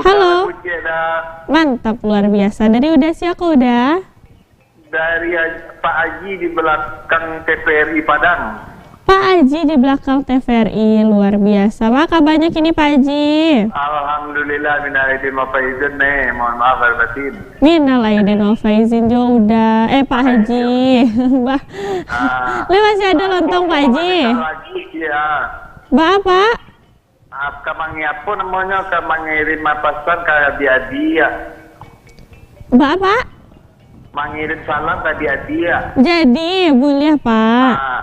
Halo. Putar lagu ciek dah. Mantap, luar biasa. Dari Uda, siapa Uda? Dari Aj-, Pak Haji di belakang T V R I Padang. Pak Haji di belakang T V R I, luar biasa. Apa kabarnya kini, Pak Haji? Alhamdulillah, minal aidin wal faizin, nih. Mohon maaf lahir batin. Minal aidin wal faizin jo Uda. Eh, Pak Haji. Bah. Ah, Leh masih ada lontong, Pak Haji? Lagi, ya. Bah, Pak? Ah, ka mangi-, apo namonyo, ka mangirim pasan ka adik-adik, ya. Ba apa? Mangirim salam ka adik-adik, ya. Jadi, buliah, Pak. Ah,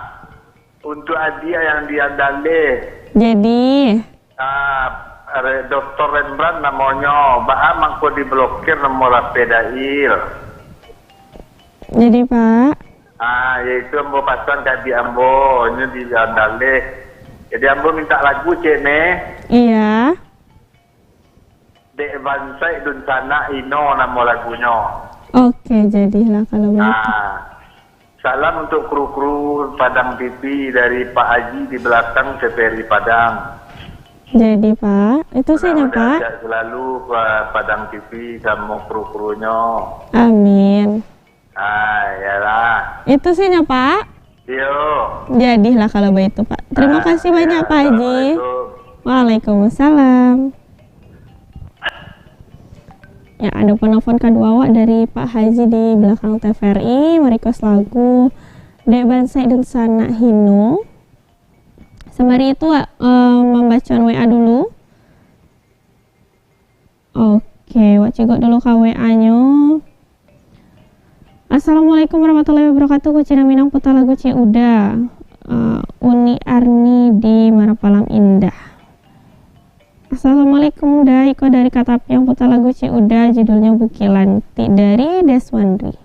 untuk adik yang di Andaleh. Jadi. Ah, Re-, Doktor Rembrandt namonyo, baa mangko diblokir nomor H P Dail? Jadi, Pak? Ah, yaitu ambo pasang ka adik ambo, nyo di Andaleh. Jadi, ambo minta lagu, Cik, neh. Iya. Dek Bansaik Dunsanak Hino namo lagunyo. Oke, jadilah kalau begitu. Ah. Salam untuk kru-kru Padang T V dari Pak Haji di belakang T V R I Padang. Jadi, Pak, itu saja, Pak. Mudah-mudahan sehat selalu, Pa-, Padang T V samo kru-krunyo. Amin. Ah, iyalah. Itu saja, Pak. Yo. Jadilah kalau begitu, Pak. Terima kasih banyak, Pak Haji. Ah, ya, assalamualaikum. Waalaikumsalam. Ya, ado penelpon kedua awak dari Pak Haji di belakang T V R I, merequest lagu Dek Bansaik Dunsanak Hino. Sembari itu, wak, eh, mambacoan W A dulu. Oke, wak cigok dulu ka W A-nyo. Assalamualaikum warahmatullahi wabarakatuh. Kucina Minang puta lagu Cik Uda. Eh, Uni Arni di Marapalam Indah. Assalamualaikum, Da. Iko dari Katapiang, puta lagu Cik Uda, judulnya Bukik Lantik dari Deswandri.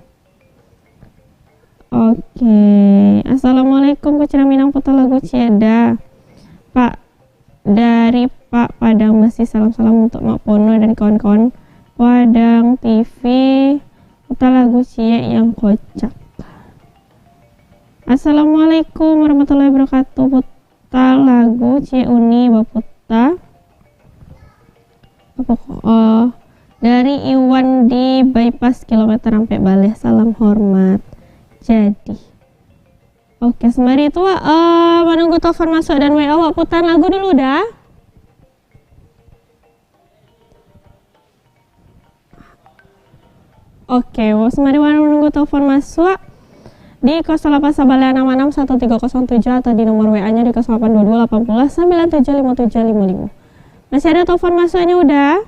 Oke. Assalamualaikum, Kucina Minang, puta lagu Cik Uda. Pak, dari Pak Padang Besi, salam-salam untuk Mak Pono dan kawan-kawan Padang T V, puta lagu Ciek yang kocak. Assalamualaikum warahmatullahi wabarakatuh. Puta lagu Ciek Uni baputa. Apa ko-, eh, dari Iwan di Bypass kilometer ampek baleh. Salam hormat. Jadi. Oke, sembari itu, eh, manunggu telepon masuk dan W A, wak putar lagu dulu, Da. Oke, sembari manunggu telepon masuk di kosong lapan sabaleh anam anam satu tiga kosong tujuh atau di nomor W A-nya di kosong lapan dua dua lapan puluh sembilan tujuh lima tujuh lima lima. Masih ada telepon masuknya, Uda?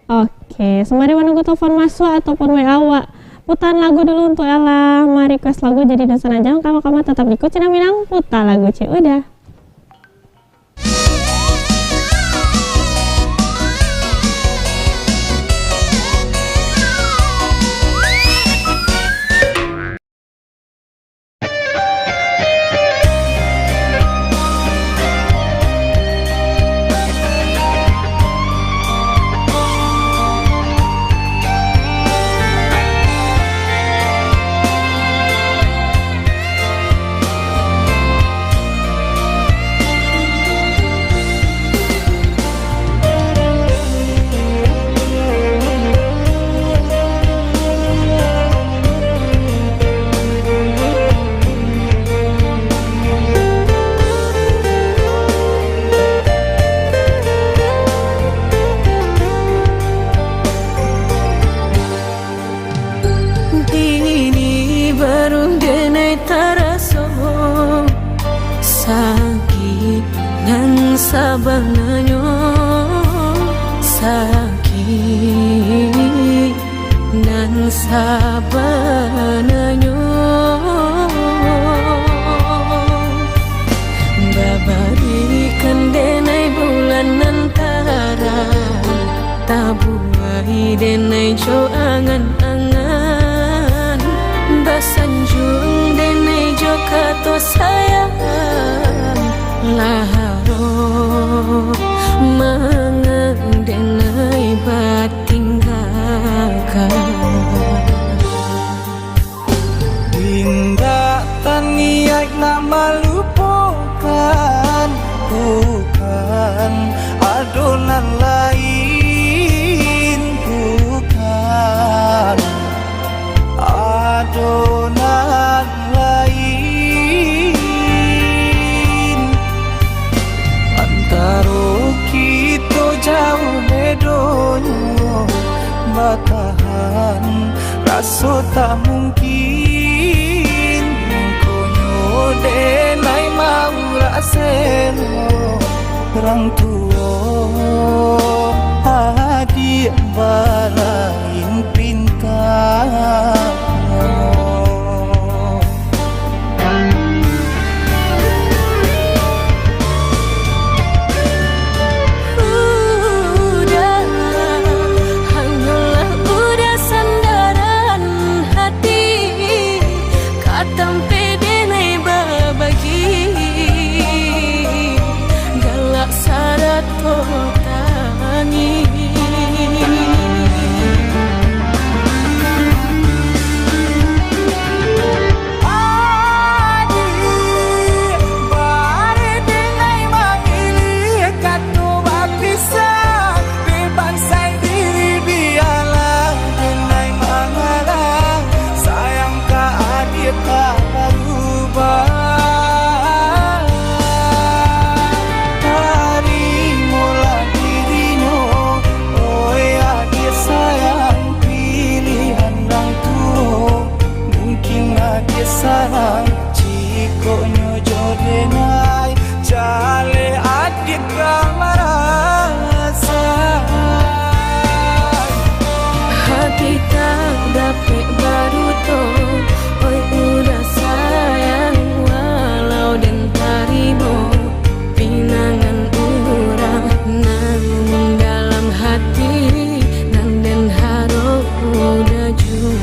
Oke, sembari manunggu telepon masuk ataupun W A, wak putar lagu dulu untuk Ella ma-request lagu. Jadi, dan sana jangan kama-kama, tetap di Kucina Minang, putar lagu Cik Uda. Kini baru denai taraso sakik nan sabananyo, sakik nan sabananyo. Babarikan denai bulan nan tarang, tabuai denai jo angan-angan, basanjuang denai jo kato sayang, lah aro mangan denai batinggakan. Indak taniaik nak malupokan, bukan, ado nan lain, bukan, ado nan lain. Antaro kito jauah bedonyo, batahan raso tak mungkin. Mangkonyo denai maurak selo, urang tuo adiak balain pinta. Jikoknyo jo denai, jaleh adiak ka marasai. Hati tak dapek baduto, oi udah sayang, walau den tarimo pinangan urang, namun dalam hati nan den harok udah juo.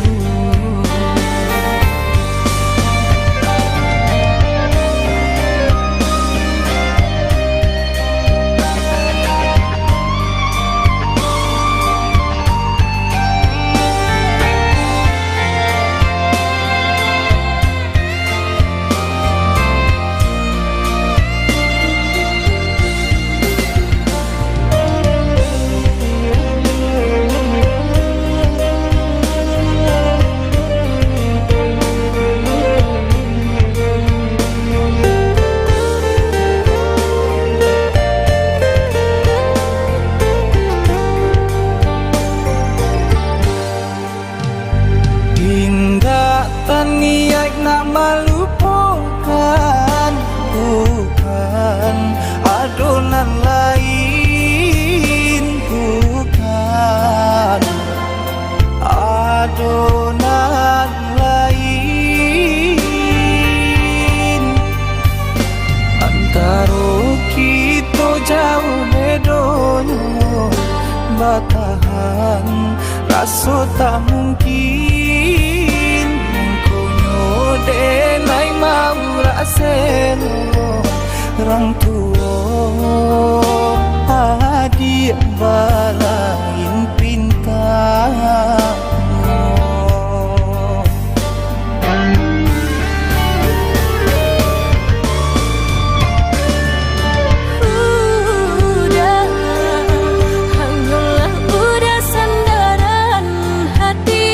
Indak taniaik nak malupokan, bukan, ado nan lain, bukan, ado nan lain. Antaro kito jauah bedonyo, batahan raso tak mungkin. Mangkonyo denai maurak selo, rang tuo adiak balain pintanyo. Udah, hanyolah udah sandaran hati,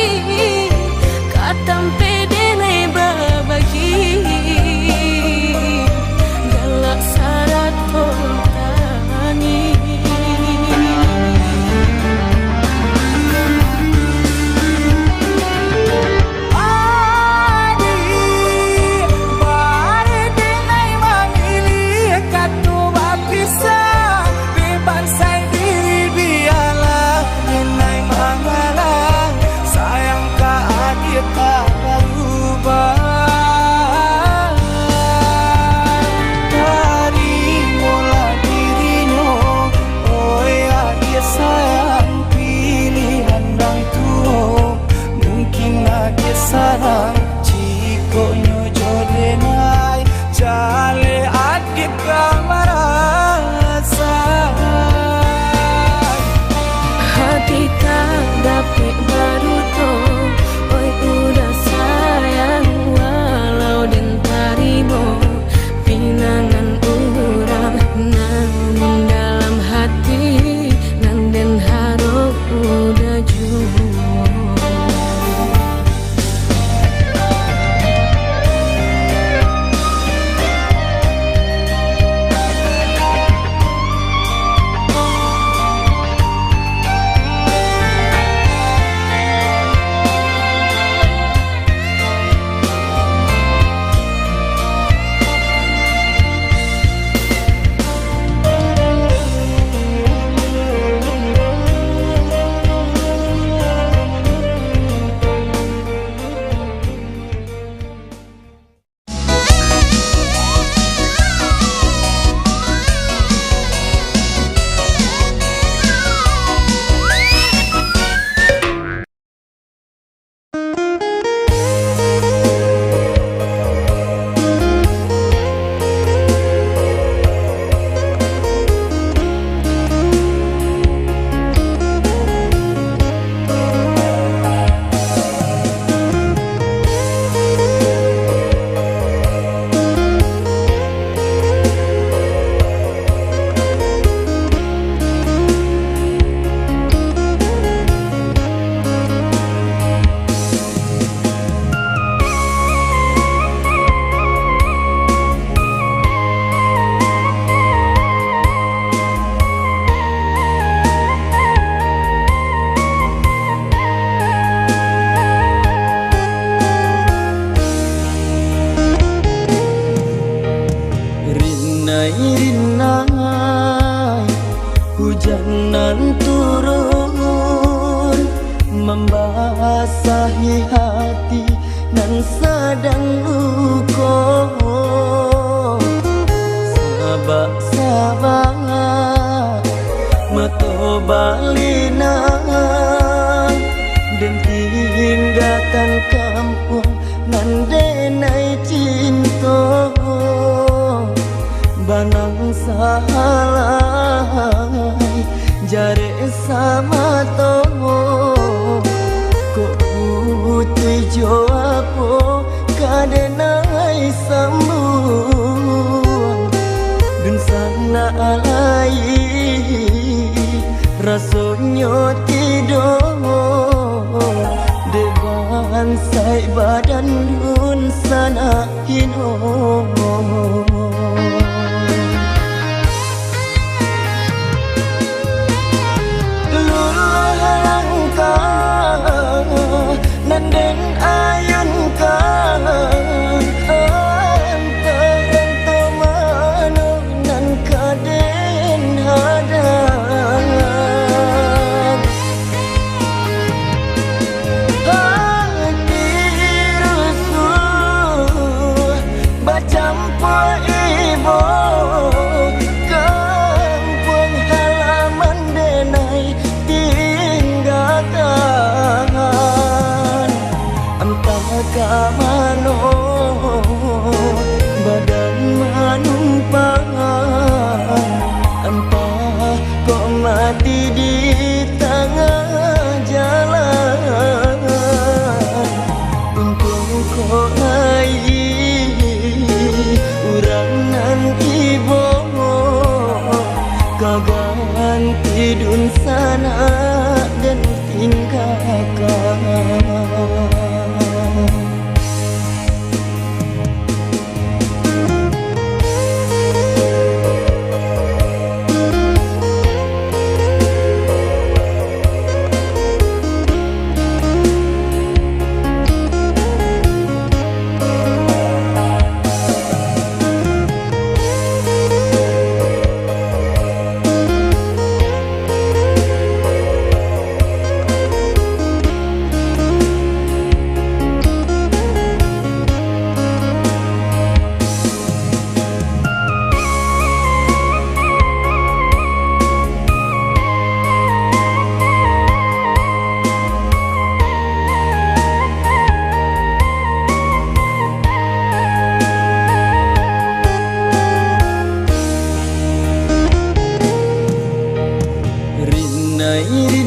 ka tampek denai babagi, galak sarato tangih. Nan turun mambasahi hati nan sadang luko. Sabak-sabak mato balinang, den tinggakan kampuang nan denai cinto. Banang sahalai jarek samato, kok putuih jo apo ka denai sambuang. Dunsanak lai rasonyo tido, dek bansaik badan dunsanak hino. Lulah langkah nan den ayunkan, antah ranto mano nan ka den hadang. Hati rusuh bacampua ibo, kampuang halaman denai tinggakan. Antah ka mano badan manumpang, antah kok mati di tangah jalan. Untuang kok lai urang nan ibo ka ganti dunsanak den tinggakan.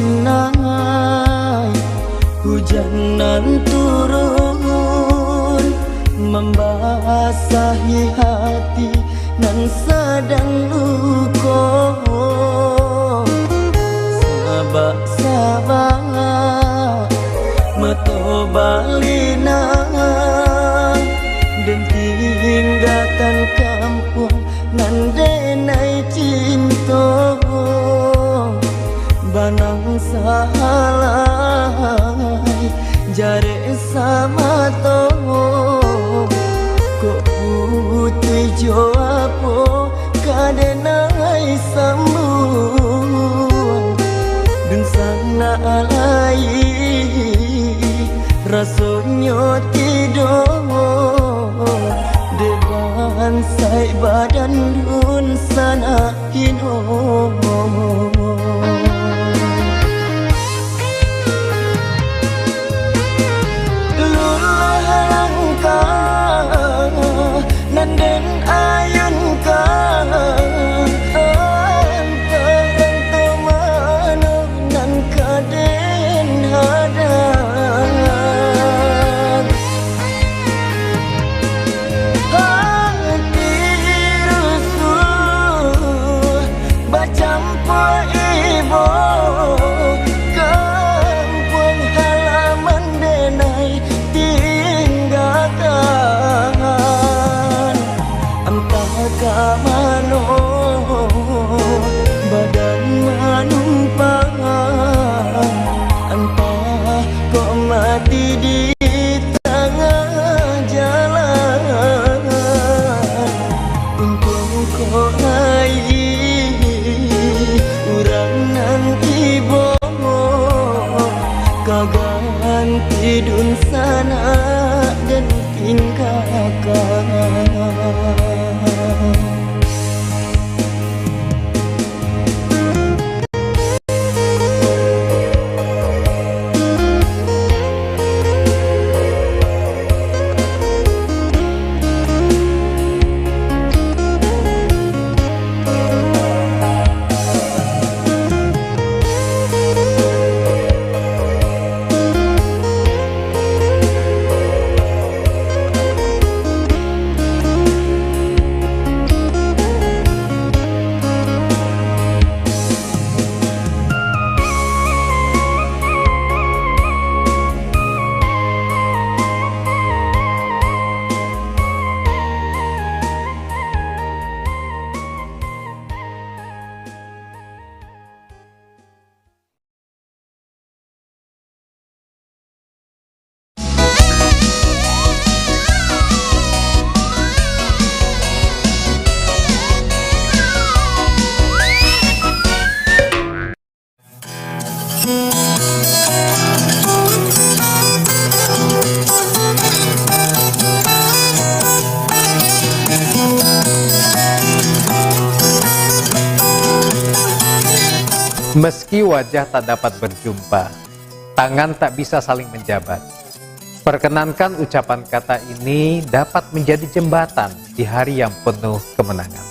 Rinai-rinai, hujan nan turun mambasahi hati nan sadang luko. Sabak-sabak mato balinang, den tinggakan kampuang nan denai cinto. Banang sahalai jarek samato, kok putuih jo apo ka denai sambuang. Dunsanak lai rasonyo tido, dek bansaik badan dunsanak hino. Lulah langkah nan den ayunkan, antah ranto mano nan ka den hadang. Hati rusuh bacampua Meski wajah tak dapat berjumpa, tangan tak bisa saling menjabat. Perkenankan ucapan kata ini dapat menjadi jembatan di hari yang penuh kemenangan.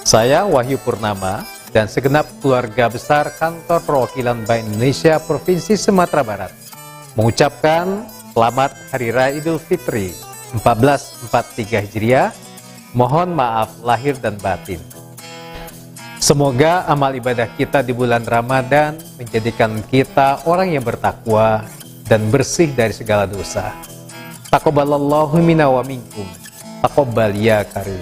Saya, Wahyu Purnama, dan segenap keluarga besar Kantor Perwakilan Bank Indonesia Provinsi Sumatera Barat mengucapkan selamat Hari Raya Idul Fitri empat belas empat tiga Hijriah. Mohon maaf lahir dan batin. Semoga amal ibadah kita di bulan Ramadan menjadikan kita orang yang bertakwa dan bersih dari segala dosa. Taqabbalallahu minna wa minkum. Taqabbal ya Karim.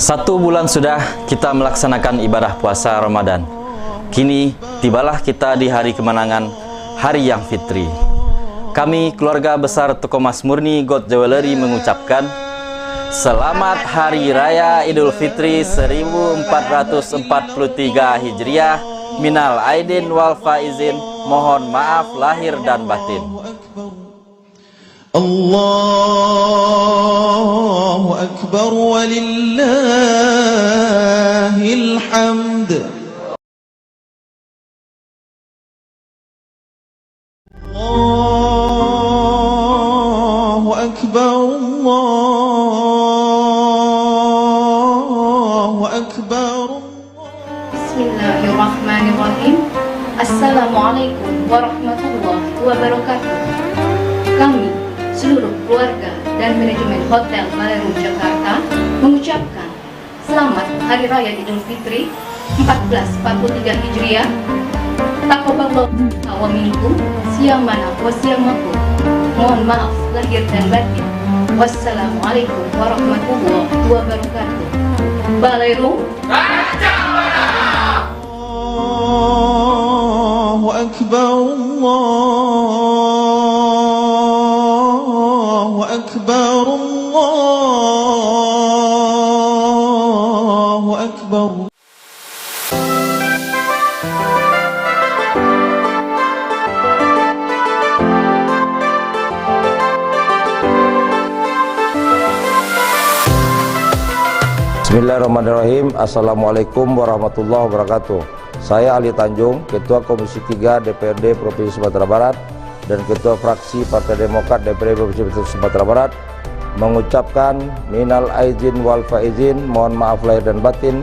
Satu bulan sudah kita melaksanakan ibadah puasa Ramadan. Kini, tibalah kita di hari kemenangan, Hari yang Fitri. Kami, keluarga besar Toko Mas Murni Gold Jewellery mengucapkan, selamat Hari Raya Idul Fitri seribu empat ratus empat puluh tiga Hijriah, minal aidin wal faizin, mohon maaf lahir dan batin. Allahu Akbar walillahil hamd. Allahu Akbar, Allahu Akbar. Bismillahirrahmanirrahim. Assalamualaikum warahmatullahi wabarakatuh. Kami, seluruh keluarga dan manajemen Hotel Balerum Jakarta, mengucapkan selamat Hari Raya Idul Fitri empat belas empat puluh tiga Hijriah. Taqabbalallahu minna wa minkum, siyamana wa siyamakum. Mohon maaf lahir dan batin. Wassalamualaikum warahmatullahi wabarakatuh. Balerum. Allahu Akbar, Allahu Akbar, Allahu Akbar. Bismillahirrahmanirrahim. Assalamualaikum warahmatullahi wabarakatuh. Saya Ali Tanjung, Ketua Komisi tiga D P R D Provinsi Sumatera Barat, dan Ketua Fraksi Partai Demokrat D P R D Provinsi Sumatera Barat, mengucapkan minal aidin wal faizin, mohon maaf lahir dan batin,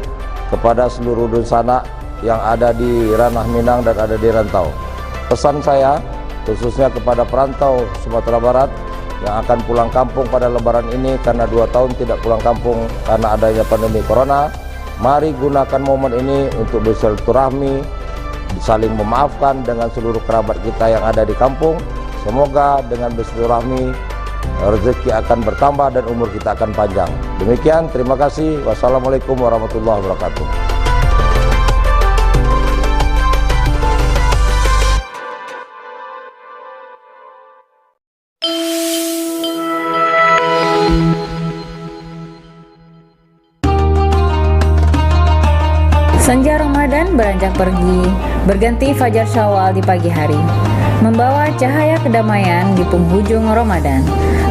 Kepada seluruh dunsanak yang ada di ranah Minang dan ada di rantau. Pesan saya, khususnya kepada perantau Sumatera Barat yang akan pulang kampung pada Lebaran ini, karena dua tahun tidak pulang kampung karena adanya pandemi corona, mari gunakan momen ini untuk bersilaturahmi, saling memaafkan dengan seluruh kerabat kita yang ada di kampung. Semoga dengan bersilaturahmi, rezeki akan bertambah dan umur kita akan panjang. Demikian, terima kasih. Wassalamualaikum warahmatullahi wabarakatuh. Senja Ramadan beranjak pergi, berganti fajar Syawal di pagi hari, membawa cahaya kedamaian di penghujung Ramadan,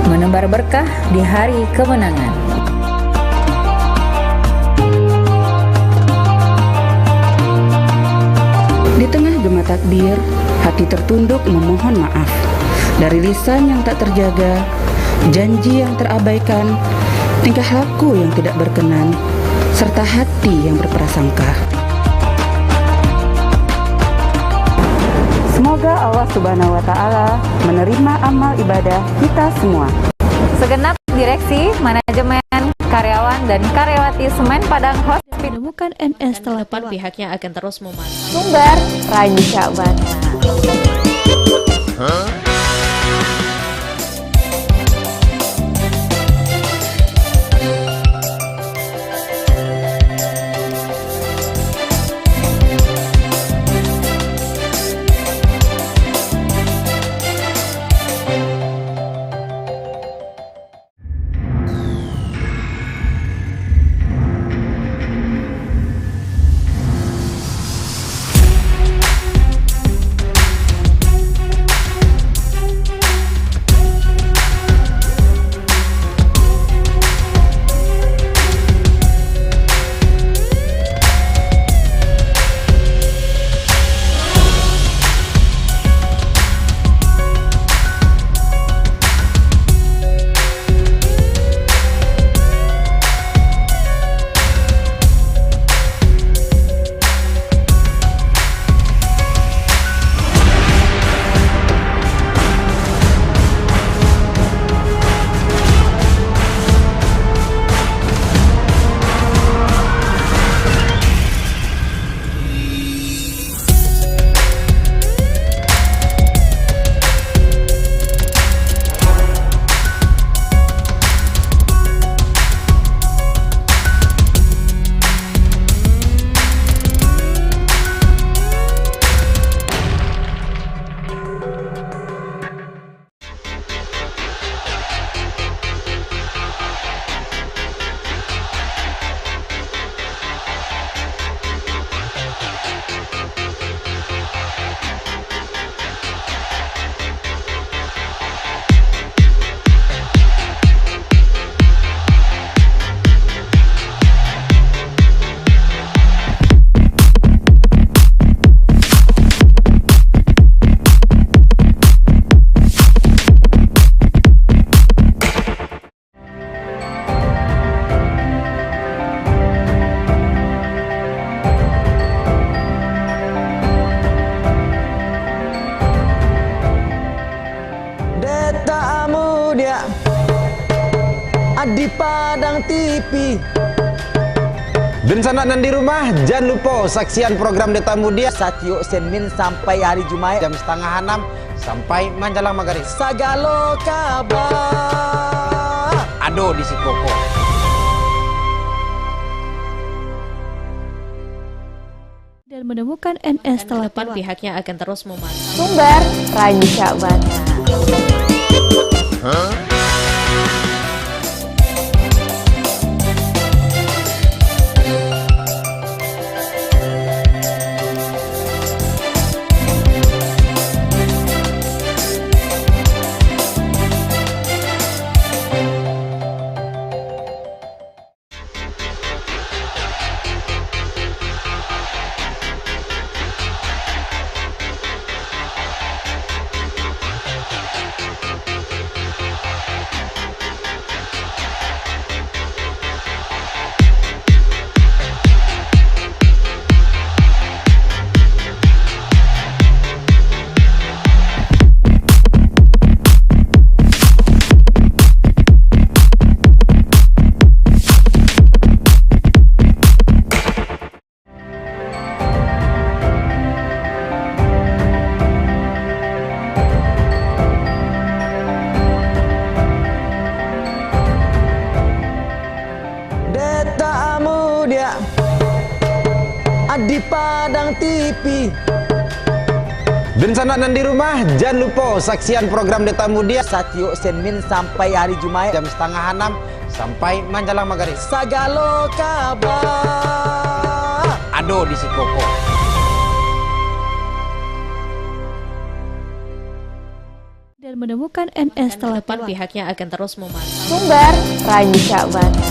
menebar berkah di hari kemenangan. Di tengah gema takbir, hati tertunduk memohon maaf. Dari lisan yang tak terjaga, janji yang terabaikan, tingkah laku yang tidak berkenan, serta hati yang berprasangka. Semoga Allah Subhanahu wa Ta'ala menerima amal ibadah kita semua. Segenap direksi, manajemen, karyawan, dan karyawati Semen Padang Hospitality menemukan N S telah tepat, pihaknya akan terus memantau. Sumber, Rancak Bana. Detak Mudiak di Padang T V. Dunsanak nan di rumah, jan lupo saksian program Detak Mudiak satiok Senin sampai hari Jumaik jam satangah anam sampai manjalang magarib. Sagalo kaba. Ado di siko ko. Dan menemukan N S telah tepat, pihaknya akan terus memantau. Sumber, Rancak Bana. Adi Padang T V. Dunsanak nan di rumah, jan lupo saksian program Deta Muda satiok Senin sampai ari Jumaik jam satangah anam sampai manjalang magarib. Sagalo kaba ado di siko ko. Dan menemukan N S telah depan, pihaknya akan terus memantau. Sumbar, rancak bana.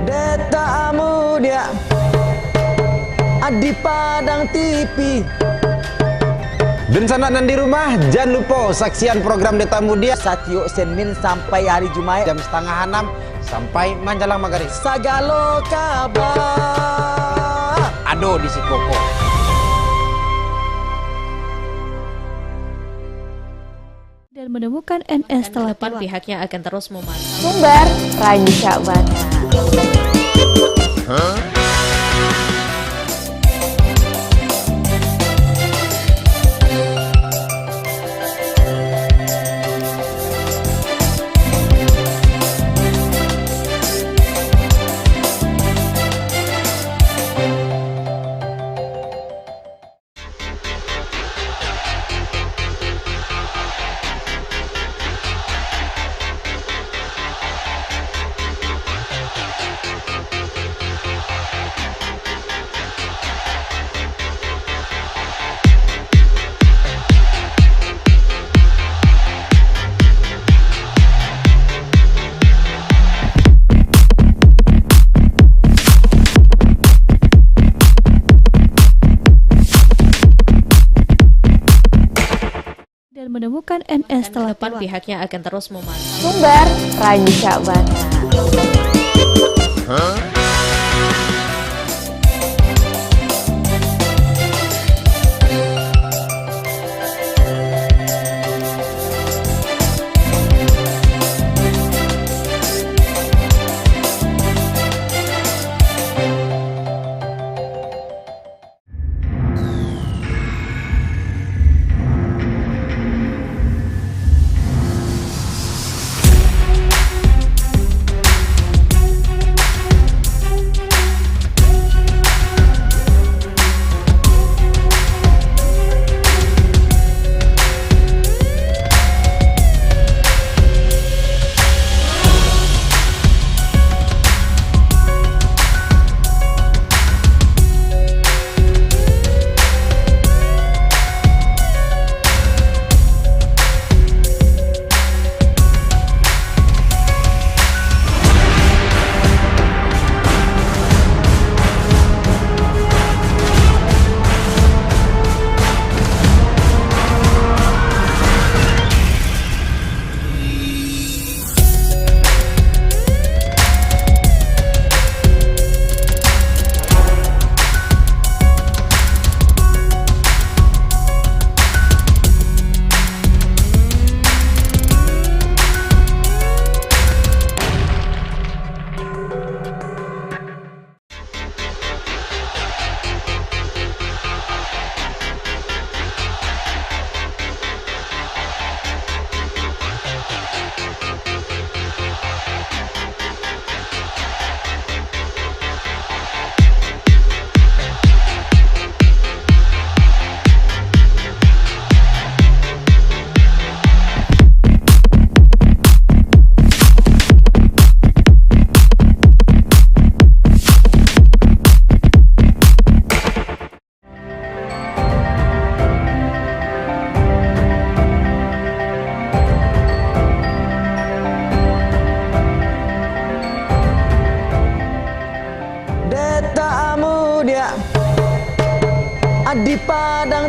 Deta Muda, Adi Padang T V. Dunsanak nan di rumah, jan lupo saksian program Deta Muda satiok Senin sampai ari Jumaik jam satangah anam sampai manjalang magarib. Sagalo kaba ado di siko ko. Dan menemukan N S telah depan, pihaknya akan terus memantau. Sumbar, rancak bana. Dan menemukan N S telah depan, pihaknya akan terus memantau. Sumbar, rancak bana.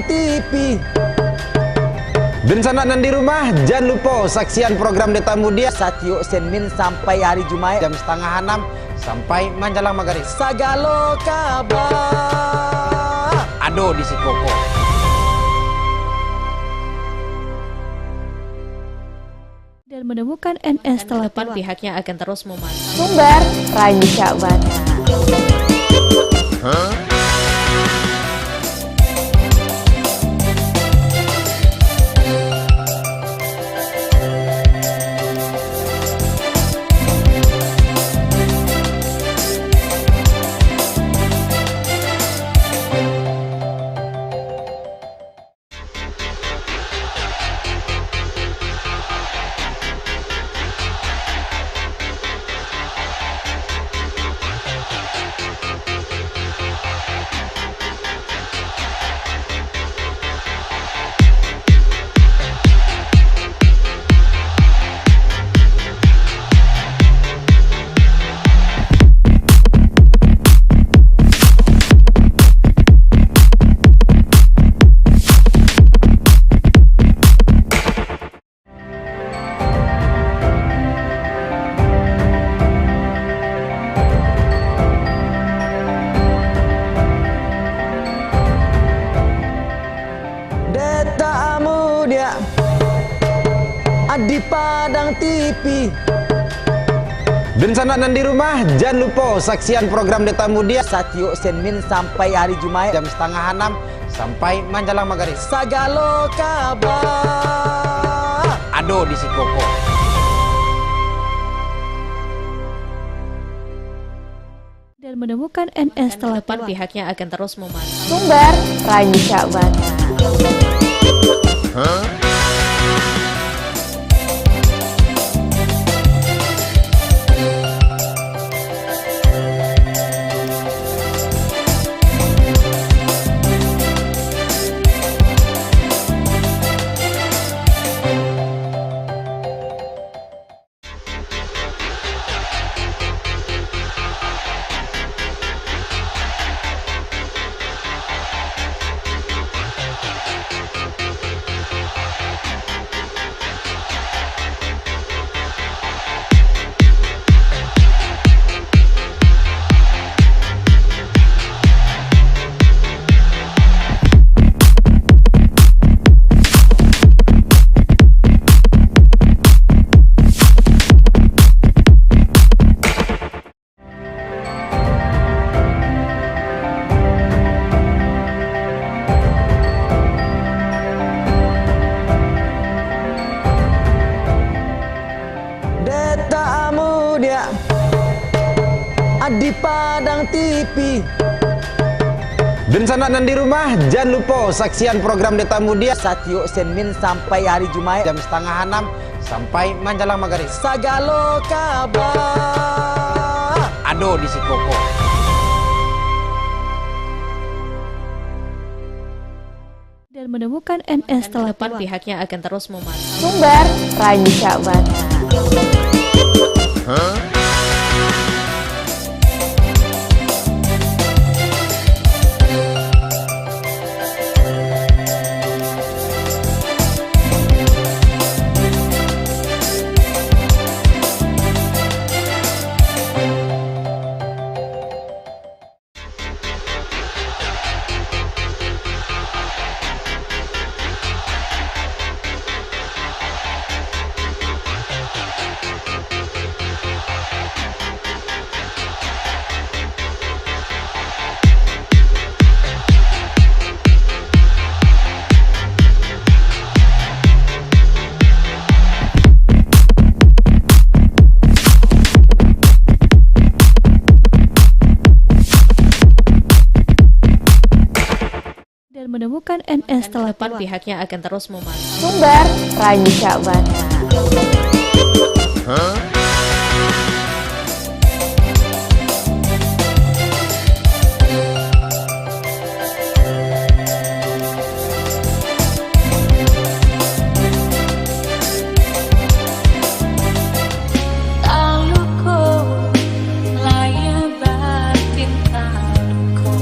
T V. Dunsanak nan di rumah, jan lupo saksian program Dek Tamu Dia satiok Senin sampai hari Jumaik jam satangah anam sampai manjalang magarib. Sagalo kaba ado di siko ko. Dan menemukan N S telah pulang. Pihaknya akan terus memantau. Sumber, Rancak Bana. Dek Tamu Dia di Padang T V. Dunsanak nan di rumah, jan lupo saksian program Dek Tamu Dia satiok Senin sampai hari Jumaik jam satangah anam sampai manjalang magarib. Sagalo kaba ado di siko ko. Dan menemukan N S telah pulang. Pihaknya akan terus memantau. Sumber, Rancak Bana. Dek Tamu Dia di Padang T V. Dunsanak nan di rumah, jan lupo saksian program Dek Tamu Dia satiok Senin sampai hari Jumaik jam satangah anam sampai manjalang magarib. Sagalo kaba ado di siko ko. Dan menemukan N S telah pulang. Pihaknya akan terus memantau. Sumber, Rancak Bana. Dan menemukan N S telah pulang. Pihaknya akan terus memantau. Sumber, Rancak Bana. Taluko, layah batin taluko.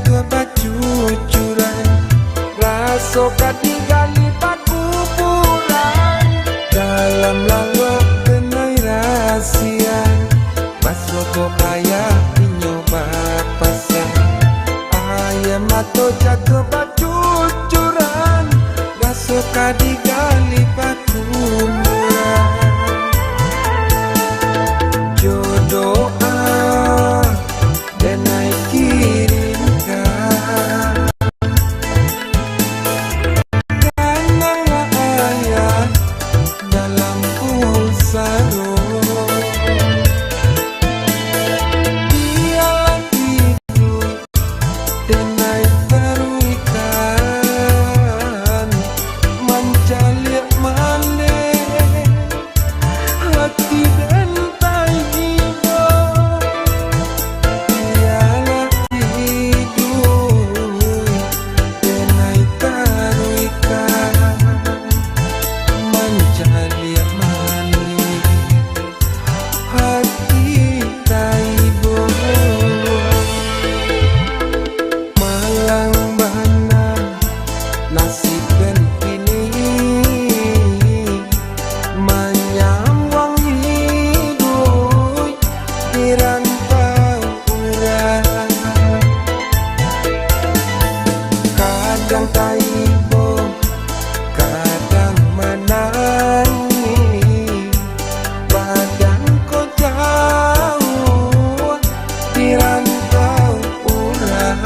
jatuah bacucuran, raso ka digali pakuburan. Dalam lalok denai rasian, basobok ayah inyo bapasan. Aia mato jatuah bacucuran, raso ka digali pakuburan. Jo doa denai kirimkan, kananglah ayah dalam pusaro. Bialah iduik denai taruihkan, mancaliak maneh hati den taibo. Bialah iduik denai taruihkan, mancaliak maneh hati taibo. Malang bana nasib den kini, manyambuang iduik di rantau urang. Kadang taibo, kadang manangih, badan ko jauah di rantau urang.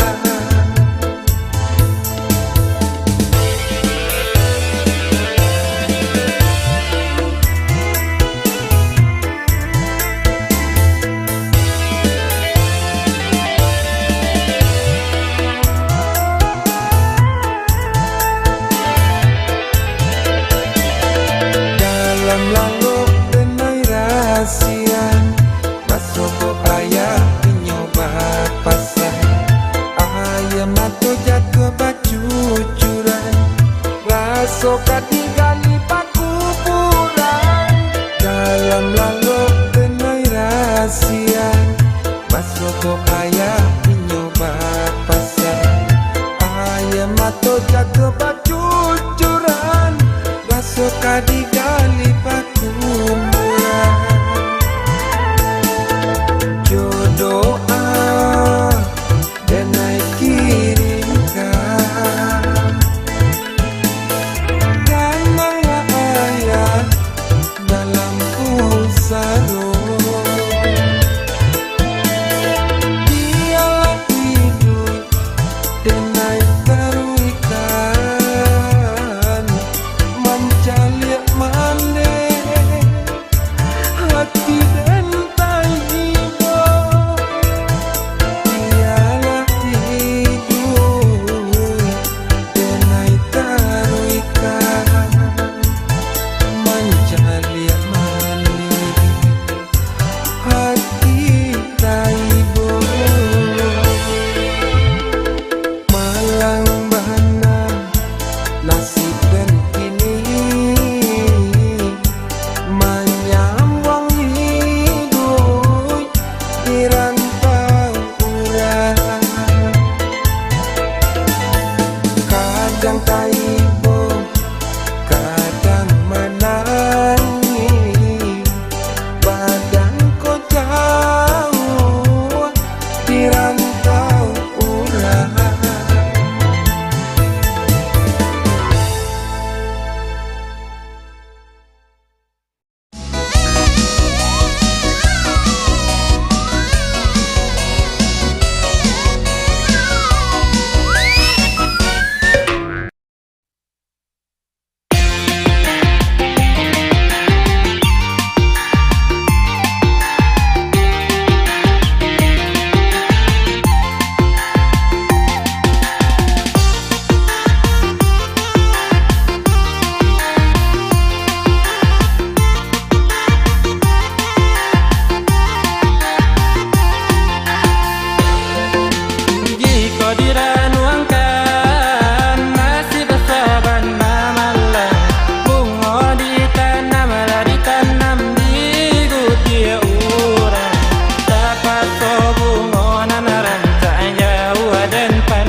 Dalam lalok denai rasian, basobok ayah inyo bapasan. Aia mato jatuah bacucuran, raso ka digali pakuburan. Dalam lalok denai rasian, basobok ayah inyo bapasan. Aia mato jatuah bacucuran, raso ka digali pakuburan. Jo doa denai kirimkan, kananglah ayah dalam pusaro. Bialah iduik denai taruihkan, mancaliak maneh hati den taibo. Bialah iduik denai taruihkan, mancaliak maneh hati taibo. Malang bana nasib den kini, manyambuang iduik di rantau urang. Kadang taibo, kadang manangih, badan ko jauah di rantau urang. Jikok diranuangkan, nasib saban namalang. Bungo ditanam, lah ditanam di gutiak urang. Tapaso bungo nan rancak jauah den pa-